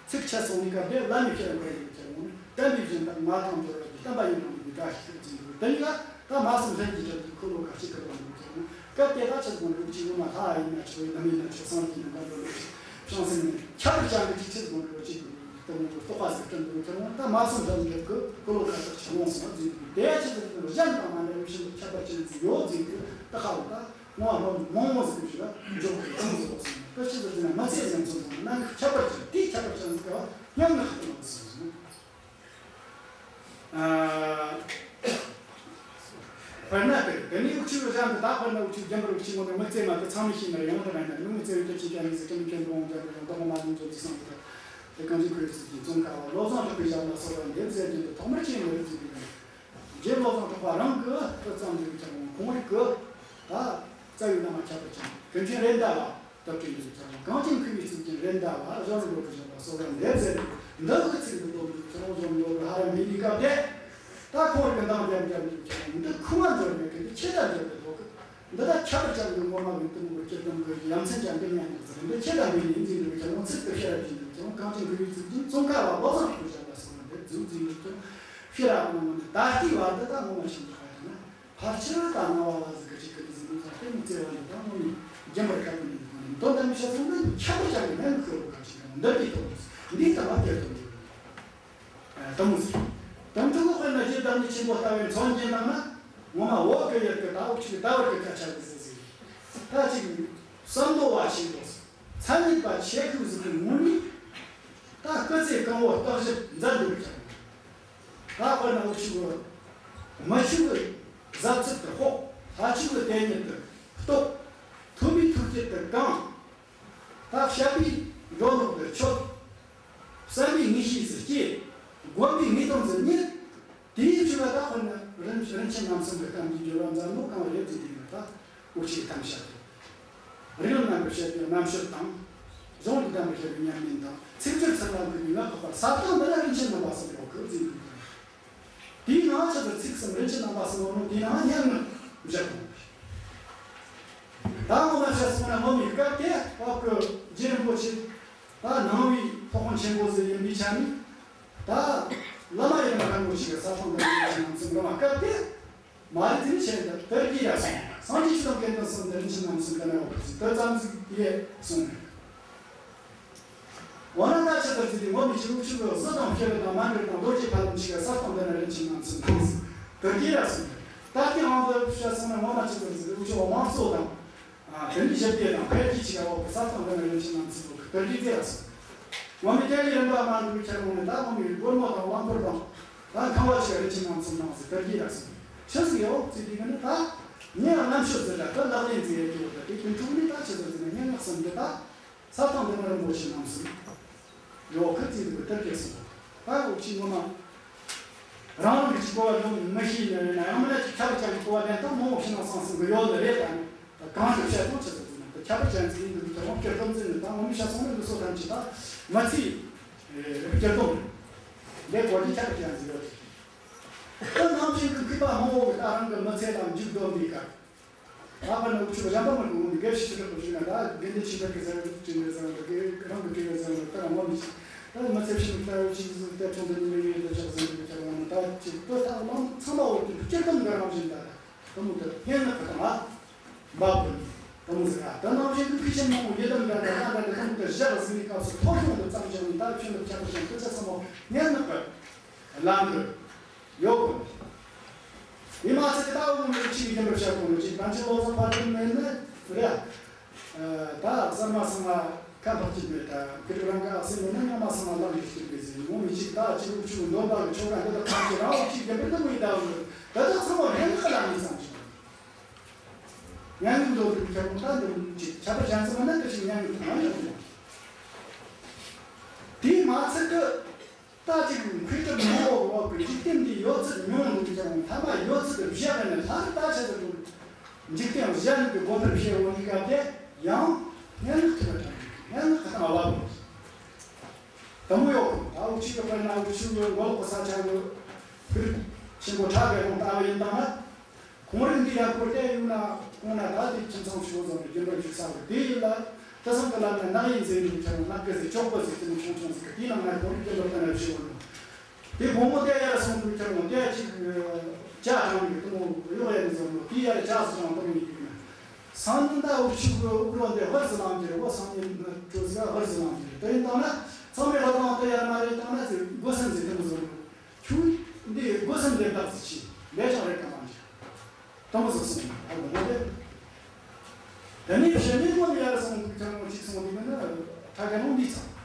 ཚིག་ཆད་སོང་ནི་སྐབས་དེ་བླ་མའི་ཕྱིར་འགྲོ་ཡི་ཁྱེར་འོང་ནས། བསྟན་པའི་སྦྱིན་བདག་མ་ཐང་འབྱོར་བ་གི་བསྟན་པ་ཡིན་ནོ་ནི་དགའ་ཞིག་ཟིན་འདུག་དེ་ནི་ད་ད་མ་སོང་ལྷན་གྱིས་གྲུབ་པའི་འཁོར་ལོ་ཁ་ཅིག་གི་དབང་གིས་ཁྱེར་འོང་། སྐབས་དེ་ད་ཆི་དགོངས་རེ་ཅིག་ཡོད་མ་ཐག་ཡིན་ན་ཆོག་ཡིན་ན་མིན་ན་ཆོག་སངས་རྒྱས་ནི་འདམ་རོ་ལེ་ཤི་ཤང་སེང་ནས་ཁྱད་པར་ཅན་གྱི་ཅིག་ཆི་དགོངས་རེ་ཅིག་དེ་མོ་གི་རྟོགས་པ་ཟིག་དྲན་འདུག་ཁྱེར་འོང་། ད་མ་སོང་ལྷན་གྱིས་གི་འཁོར་ལོ་ཁ་ཅིག་ཆི་ལོང་སོང་བ་ཟིན་འདུག་དེ་ཆི་ཟིག་གི་གཞན་དང་མ་འདྲ་བའི་ཕྱིར་ཁྱད་པར་ཅན་ཟིག་ཡོད་ཟིན་འདུག་ད་ཧ་ལོ་ད། ངོ་མ་མང་མང་མང་ཟིག་གི་ཞིག་ལ་འཇོག་གི་ཚང་ཟིག་ཡོད་སོང་། ད་ཆི་ཟིག་ཟེར་ན་མི་ཚེ་ཟིག་ཚང་ཟིག་ན་ཁྱད་པར་ཅན་དེའི་ཁྱད་པར་ཅན་ཟིག་ག་བ་ཉམས་ནི་ཧ་ཏུ་མང་སོང་ཟིག་ཨ། དཔེར་ན་དེ་དེ་ནས་འུ་ཆོ་གཞན་དུ་ད་དཔེར་ན་འུ་ཆོ་རྒྱན་པར་འུ་ཆོ་ངོ་ནས་མི་ཚེ་མ་དེ་ཚང་མས་ཤེས་ནི་རེད། ཡང་དེ་མ་ཡིན་ན་མི་ཚེ་འུ་ཆོ་ཅིག་ཀྱང་ཟིག་ཀྱང་ཁྱོད་འདུག་འོང་ཀྱང་འདུག་འོང་དོགས་མ་ལུང་ཚོ་ཅི་སོང་གི་དེ་གང་ཅི་ཁོས་ཚིག་གི་ཙོང་ཁ་བ་བློ་བཟང་གྲགས་པའི་ཞབས་ལ་གསོལ་བ་འདེབས་ཟེར་རྒྱུ་འདི་ཐོག་མར་ཅི་ཡིན་ནི་རེད་ཟེར་གི་ཡིན། རྗེ་བློ་བཟང་གྲགས་པ་རང་གི་དེ་ཙམ་ཟིག་ཀྱང་ཁོང་རིགས་ཀྱི་ད་རྩ་བའི་བླ་མ་ཁྱད་པར་ཅན་ཀུན་མཁྱེན་རེད་མདའ་བ་དེ་བྲིས་འདུག་ཀྱང་། གངས་ཅན་མཁས་པའི་གཙུག་རྒྱན་རེད་མདའ་བ་གཞོན་ནུ་གོ་གི་གཞོན་པ་གསོལ་བ་འདེབས་ཟེར་འདུག་འདི་གི་ཚིག་འདི་འདོན་འདུག་ཀྱང་གཞོན་ནུ་གོ་གི་ཧ་ར་མི་འདི་སྐབས་དེ་ད་ཁོང་རིགས་ཀྱི་འདང་རྒྱབ་རྒྱབ་འདུག་ཀྱང་། འདི་ཁུངས་མ་འབྱོར་མེད་གི། འདི་ཆེ་ད་འབྱོར་གི་འདུག་གི། འདི་ད་ཁྱད་པར་ཅན་གྱི་ངོ་མ་གི་འདི་མོ་གི་སྤྱིར་བཏང་གི་ཡ་མཚན་ཅན་འདི་ཉན་འདུག་ཟེར། འདི་ཆེ་ད་འདི་ཉན་འཛིན་འདུག་ཀྱང་། ཚིག་གི་ཤེས་རབ་ཀྱིས་འདུག་ཀྱང་། གངས་ཅན་མཁས་པའི་གཙུག་རྒྱན་ཙོང་ཁ་བ་བློ་བཟང་གི་གཞོན་པ་གསོལ་བ་འདེབས་འདུག་འཛིན་འདུག་ཀྱང་། ཤེས་རབ་ནང་ནས་ད་ལྟའི་བར་དུ་ད་ངོ་མ་ཆེན་པོ་ཁ་ཡིན་ན། ཕལ་ཆེར་ད་སྣང་བ་བ་ཟིག་གི་ཅིག་གི་འདི་ཟིག་མི་ཚང་སྟེ་མི་བརྩེ་བ་འདི་ད་ངོ་མའི་རྒྱན་པར་དཀར་པོ་ནས་འདུག་ག་ནས་དོན་དམ་བཤད་སོང་ན་ཁྱད་པར་ཅན་གྱི་ནང་གི་ཤོ་ལོ་ཀ་ཅིག་ཡང་འདི་དེ་ཐོག་འདི་ལྟ་བ་དེ་ཐོག་འདི་དེ་མོ་ཟིག་དམ་ཕྲུ་གུ་དཔེར་ན་རྗེ་བདག་ཉིད་ཆེན་པོ་ལྟ་བུའི་མཚོན་བྱེད་ནང་ན་ངོ་མ་བོད་ཀྱི་ཡུལ་གྱི་ད་འུ་ཅིག་ད་བར་གྱི་སྐད་ཆ་གི་ཟིག་ཟིག་ད་ཅིག་བསམ་མདོ་བ་ཆེན་པོ་ཟིག་མཚན་ཉིད་པ་ཆེ་ཤོས་ཟིག་གི་ངོ་ནས་ད་སྐུ་ཚེ་གང་བོ་བརྟག་ཞིབ་མཛད་འདུག་ཀྱང་། ད་དཔེར་ན་འུ་ཆོ་གི་མི་ཆོས་གི་ཟབ་ཚད་དུ་དཔོག་ལྷ་ཆོས་གི་དེ་ཉིད་དུ་རྟོགས། ཐོས་པའི་ཐུགས་བསྐྱེད་དུ་གང་། ད་བཤད་པའི་འགྲོ་ལུགས་དུ་ཆོད། བསམ་པའི་ངེས་ཤེས་སུ་སྐྱེ། སྒོམ་པའི་ངེས་དོན་སུ་རྙེད། དེའི་ཆོས་ལ་ད་དཔེར་ན་རིན་རིན་ཆེན་རྣམ་གསུམ་གྱི་གཏམ་གྱི་སྦྱོར་བ་མཛད་ནོ་གང་རེད་ཟེར་དུས་ན། ད་འུ་ཆོས་གཏམ་བཤད་དེ། རིགས་རྣམ་པར་བཤད་པའི་རྣམ་དཔྱོད་དང་། གཞུང་ལུགས་དམ་པར་བཤད་པའི་ཉམས་ལེན་དང་། ཚིག་སྦྱོར་ཚུལ་ལ་མཁས་པའི་ངག་གི་དཔལ་ས་སྟེང་འདི་ན་རིན་ཆེན་རྣམ་པ་གསུམ་ཡོད་གི་ཟེར་དུས། དེའི་ནང་ཆ་ཚང་ཚིག་གསུམ་རིན་ཆེན་རྣམ་པ་གསུམ་ཡོད་ནོ་དེའི་ནང་སྙན་ངག་བཞག་གོ། ད་ངོ་མ་བཤད་སོང་ན་ངོ་མའི་སྐབས་དེ་བབ་གི་རྗེ་རིན་པོ་ཆེ་ད་ནང་པའི་སློབ་དཔོན་ཆེན་པོ་ཟིག་ཡིན་པའི་ཆ་ནས། ད་བླ་མ་ཡི་དམ་རིན་པོ་ཆེ་གི་ས་སྟེང་འདི་ན་རིན་ཆེན་རྣམ་གསུམ་ངོ་མ་སྐབས་དེ། མ་རེད་དེ་ནི་ཆེ་ད་དེར་གྱིས་ཡ་སོང་། སངས་རྒྱས་ཆོས་དང་དགེ་འདུན་གསུམ་འདི་རིན་ཆེན་རྣམ་གསུམ་ག་ན་ཡོད་པ་ཟིག་དེ་ཙམ་ཟིག་ཡེ་སོང་ནས། འོ་ན་ད་ཆི་ཟེར་ཟིག་དེ་ངོ་མ་ཅིག་འུ་ཆོ་གི་གཟི་དང་བྱུ་རུ་དང་མཎྜལ་དང་རྡོ་རྗེ་ཕ་ལམ་ཆེ་ག་ས་སྟེང་འདི་ན་རིན་ཆེན་རྣམ་གསུམ་ཐོན་ཟིག་དེར་གྱིས་ཡ་སོང་ནས། ད་དེ་དབང་དུ་བྱས་སོང་ན་ངོ་མ་ཆི་ཟེར་ཟིག་འུ་ཆོ་དམངས་གཙོ་དང་། ཨ། དེ་ནི་ཞི་བདེ་དང་འཕེལ་རྒྱས་ཆེ་ག་འོག་གི་ས་སྟེང་འདི་ན་རིན་ཆེན་རྣམ་གསུམ་ཡོད་གི་དེར་གྱིས་ཡ་སོང་། ངོ་མ་དེ་ལས་རིམ་པ་མ་འགྲོ་བའི་ཆ་ངོ་ནས་ད་ངོ་མ་སྒོར་མོ་དང་དབང་བསྐུར་དང་། ད་ཁང་བ་ཆེ་ག་རིན་ཆེན་རྣམ་གསུམ་ཐོན་ཟིག་དེར་གྱིས་ཡ་སོང་། ཆི་ཟིག་ཡོད་ཟེར་དུས་ནི་ད། ངས་རྣམ་དཔྱོད་ཟེར་ད་དེ་ལག་ལེན་ཟིག་ཡེད་རྒྱུ་ད་དེ་ཀུན་འཁྲུག་ནི་ད་ཆི་ཟིག་ཟེར་ན་སྙན་ངག་གསུམ་འདི་ད། ས་སྟེང་འདི་ན་རིན་པོ་ཆེ་རྣམ་གསུམ་ཡོད་གི་ཟེར་དུས་དེར་གྱིས་སོང་། ད་འུ་ཆོས་ངོ་མ་རང་རང་གི་ཅིག་གོ་བ་ཡོང་མི་ཤེས་ནི་རེད་ན། ཡང་མིན་ན་ཅིག་ཁྱབ་ཅན་གྱི་གོ་བ་ལེན་སྟངས་མང་བོ་ཕྱི་ནང་གསང་གསུམ་གི་ཡོད་ནི་རེད་ད། ད་གང་ཞིག་བཤད་སྟངས་ཆི་ཟིག་ཟེར་ན། ད་ཁྱད་པར་ཅན་ཟིག་ཡིན་འདུག་ཀྱང་སྤྱིར་བཏང་ཟེར་ནི་ད་ངོ་མ་བཤད་སོང་ན་འདི་ཚོ་ཐམས་ཅད་ད་མི་ཚེའི་སྤྱིར་བཏང་ལས་གོ་རྒྱུ་ཁྱད་པར་ཅན་ཟིག་ཡོད། ད་ནང་བཞིན་གྱི་མཁས་པ་མང་བོ་གིས་ད་རང་གི་མི་ཚེ་ལ་མཇུག་བསྡོམས་པའི་སྐབས། ད་དཔེར་ན་འུ་ཆོ་གཞན་པ་མི་གི་ངོ་མ་དགེ་བཤེས་ཆོས་གྲགས་པ་ཞིག་ན་ད་དགེ་འདུན་ཆོས་འཕེལ་གྱི་ཟེར་བ་དྲིས་ནས་ཟེར་བ་དགེ་རང་གི་དྲིས་པ་ཟེར་བ་ད་རང་ངོ་མི་ཤེས། ད་མི་ཚེ་ཕྱི་མིག་ལྟ་བུ་ཅིག་ཟིག་དེ་ཁྲོང་དུ་ཉི་མའི་ཡུལ་དུ་ཆགས་ཟིན་པའི་ཁྱེད་རང་ད་ཅིག་ཏུ་ད་ལམ་ཚང་མ་འོ་དེ་སྤྱིར་བཏང་གི་རང་བཞིན་ད་དེ་མོ་དེ་སྙན་ངག་གི་སྟེང་ལ་འབབ་དགོས་ནི་དེ་མོ་ཟིག་ཨ། ད་ནང་བཞིན་གྱི་མཁས་ཆེན་མང་པོ་ཡི་དམ་འདྲ་འདྲ་ན་འདྲ་འདྲ་དེ་མོ་དེ་བཞག་ཟིན་པའི་སྐབས་སུ་ཐོ་གཞུང་དུ་བརྩམས་བཞག་ནས་ད་ཕྱི་ལ་ཁྱབ་པ་ཅན་སྐད་ཆ་ཚང་མ་སྙན་ངག་གི་ལམ་དུ་ཡོད་དགོས། དེ་མ་ཚད་ཀྱི་ད་འུ་མི་གཅིག་གི་རྒྱུན་པར་བཤད་དགོས་ནོ་ཅིག་དང་ཆེན་བློ་བཟང་དཔལ་ལྡན་མེད་ན་རེད། ད་གསར་མ་སང་ལ་ཁ་འཕགས་ཀྱི་མེད། ད་ཁི་རང་ག་ཨ་སེ་མེད་ན་ཉམས་མ་སང་ལ་ལམ་གྱི་སྐྱིད་པའི་ཟེར་ངོ་མི་གཅིག་ད་ཅིག་འུ་ཆུ་འདོན་པ་གི་ཆོ་ག་འདི་དག་ཐམས་ཅད་རང་འུ་གཅིག་རྒྱུན་པར་འདི་མོ་ཡི་ད་འུ་ད་ད་ཚང་མ་རྒྱན་ཁ་ལ་མི་ཚང་ཅིག་ཉན་གི་འདོད་པའི་ཁྱབ་ད་འདི་མོ་ཅིག་ཁྱབ་པ་གཞན་ཚང་མ་ན་ད་ཅིག་ཉན་གི་ཐང་ཡོད་ཡོད། དེ་མ་ཚད་ཀྱི། ད་ཅིག་མཁས་གྲུབ་མང་པོ་བ་གི་འཇིག་རྟེན་འདི་ཡོད་ཚད་མྱོང་འདུག་ཀྱང་ཐ་མ་ཡོད་ཚད་བཞག་ནས་ལྷ་རི་ད་ཆ་ཚ་འདུག་འཇིག་རྟེན་གཞན་གྱི་སྒོ་འཕར་ཕྱེ་འོང་གི་སྐབས་དེ་ཡང་སྙན་ངག་ཐོས་པ་དྲན་སྙན་ངག་གི་སྟེང་བབ་དགོས། དེ་མོ་ཡོད་གི། ད་འུ་ཆོ་གི་དཔེར་ན་འུ་ཆོ་གི་མགོ་ལོག་གི་ས་ཆ་གི་ཕུར་ཆེན་པོ་ཁྲ་གི་ཁོང་ལྟ་བུ་ཡིན་དང་ན། ཁོང་རིགས་འདི་ཡར་སྐོར་དེ་ཡོང་ན་གོང་ན་ད་དེ་ཁྱིམ་ཚང་ཆུང་ཟིག་གི་རྒྱུན་པར་འཇུག་ས་གི་དེ་ཡིན་ལ། དེ་སང་གི་ལམ་ན་ནག་ཡིན་ཟེར་འདུག་ཁྱེད་རང་ནག་གི་ཟེར་ཅོག་པ་ཟེར་དེ་མོ་ཆུང་ཆུང་ཟིག་གི་དེའི་ནང་ན་ཁོང་རིགས་རྒྱུན་པར་བསྟན་ན་བཞི་བོ་ནོ། དེ་བུ་མོ་དེ་ཡར་སོང་འདུག་ཁྱེད་རང་དེ་ཅིག་ཇ་དྲང་ནས་དེ་མོ་གཡོག་ཡར་ནས་བཟོ་ནོ་དེ་ཡར་ཇ་ཟིག་དྲང་བཏང་ནས་འདུག་ན། སང་ཉིན་ད་འུ་ཆོ་གི་དབུ་རོ་འདི་ཧར་ཟི་ལང་གི་རེད། འོ་སང་ཉིན་ནི་ཁྲོ་ཟི་ཧར་ཟི་ལང་གི་རེད། དེ་ཡིན་དང་ན་ཚང་མས་བ་དང་དེ་ཡར་མ་རེད་དང་ན་ཟེར་སྒོ་སེམས་ཟེར་དེ་མོ་བཟོ་ནོ། ཁྱོད་འདི་སྒོ་སེམས་ལས་བདག་ཟིག་ཆེ་ལས་ཀྱང་རེད་ག་མ་འཇལ། དང་པོ་ཟིག་སོང་ཨ་དགོངས་པ་རེད། དེ་ནས་ཕྱི་ཉིན་མོ་ཡར་སོང་དུས་ཀྱང་གཅིག་སོང་དུས་ན་ཕྲ་གི་ལུང་འདི་ཚང་།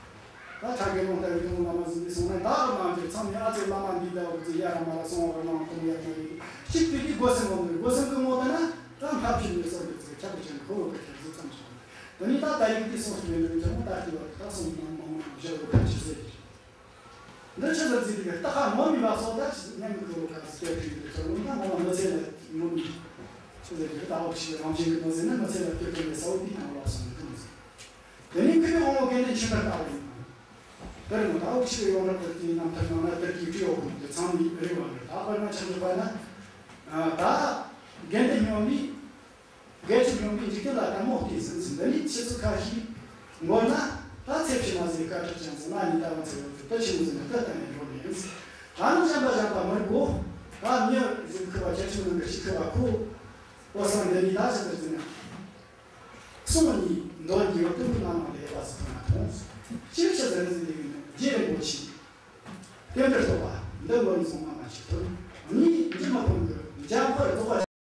ད་ཕྲ་གི་ལུང་ལྟ་བུའི་དུང་བླ་མ་ཟིག་འདི་སོང་ན་ད་གི་མ་འཇལ། ཚང་མས་ཨ་ཙི་བླ་མ་འདི་ལྟ་བུ་ཟིག་ཡར་མར་སོང་བ་གནང་དུང་ཡར་མ་རེད། གཅིག་དེ་གི་སྒོ་སེམས་ངོ་མ་རེད། སྒོ་སེམས་གི་ངོ་ད་ན་ད་མཐའ་ཕྱིན་ནས་སོང་དུས་ཚིག་ཁྱབ་པའི་ཅན་ཁོ་བོ་གི་ཁྱབ་ཟིག་ཙམ་བྱུང་། དེ་ནས་ད་ད་ཡིག་འདི་སོང་ཟིག་མེད་ནས་ཀྱང་ད་ལྟ་བ་ད་སོང་མང་མང་མང་བཞག་ཡོད་པ་ཅི་ཟེར། འདི་ཆི་ཟིག་ཟེར་གི་ལྟ་ཁ་ངོ་མི་བ་སོགས་ད་ཉན་གི་ཁོ་ཁ་སྐད་ཁྲིད་དེ་ཁྱོད་ལ་ངོ་མ་མི་ཚེ་ལ་ངོ་མི་ཆི་ཟིག་གི་ལྟ་བ་ཞིག་རང་བཞིན་གི་མི་ཟེར་ན་མི་ཚེ་ལ་སྐྱོ་སྐྱོ་ནས་ས་བོ་དེའི་ནང་ལ་སོང་གི་མི་ཟེར། དེ་ནས་ཁོས་དབང་བོ་དགེ་འདུན་ཆོས་འཕེལ་ལྟ་བུ་ཡིན། དེར་མི་ལྟ་བ་ཞིག་ཡོང་རབས་དེའི་རྣམ་ཐར་ནང་ན་དེར་གི་བྲིས་ཡོད་གི། དེ་ཚང་མའི་རེ་བ་རེད། ད་དཔེར་ན་ཆ་འཇོག་པ་ན་ད་དགེ་འདུན་སྨྱོན་མི། དགེ་ཆོས་སྨྱོན་པའི་འཇིག་རྟེན་ལ་ལྟད་མོ་བལྟས་ཟིན་ཟིན། འདི་ནས་ཁྱེད་ཚོ་ཁ་ཤས་མགོ་ན་ད་ཚེ་ཕྱི་མ་ཟིག་སྐད་གྲགས་ཅན་ཟིག་ན་ནི་ལྟ་བ་ཚེ་བ་ཚོ་ད་ཆི་མོ་ཟིག་ན་ད་ལྟ་ནས་འགྲོ་ནས་ཡིན། ད་ནི་གཞན་པ་གཞན་པ་མི་དགོ། ད་མྱི་ཟིག་ཁུ་བ་ཁྱེད་ཚོ་ནང་གི་ཅིག་ཁུ་བ་ཁོ། འོ་སང་འདི་ནི་ད་ཆི་ཟིག་ཟིན་ན། གསུང་གཉིས་འདོན་རྒྱུ་བ་ཏུ་མི་ལ་མ་ལས་པ་ཟིག་ཐོན་ན་མཐོང་། ཅིར་ཆི་ཟིག་ཟིན་ཟིན་ཡིན་ན་རྗེ་རིན་པོ་ཆེ། རྟེན་འབྲེལ་རྟོགས་པ་འདི་ལོ་ནས་བཟུང་མ་མ་ཅིག་ཐོན། གཉིས་འཇིགས་མ་ཕོད་གི་འཇམ་དཔལ་རྫོགས་པ།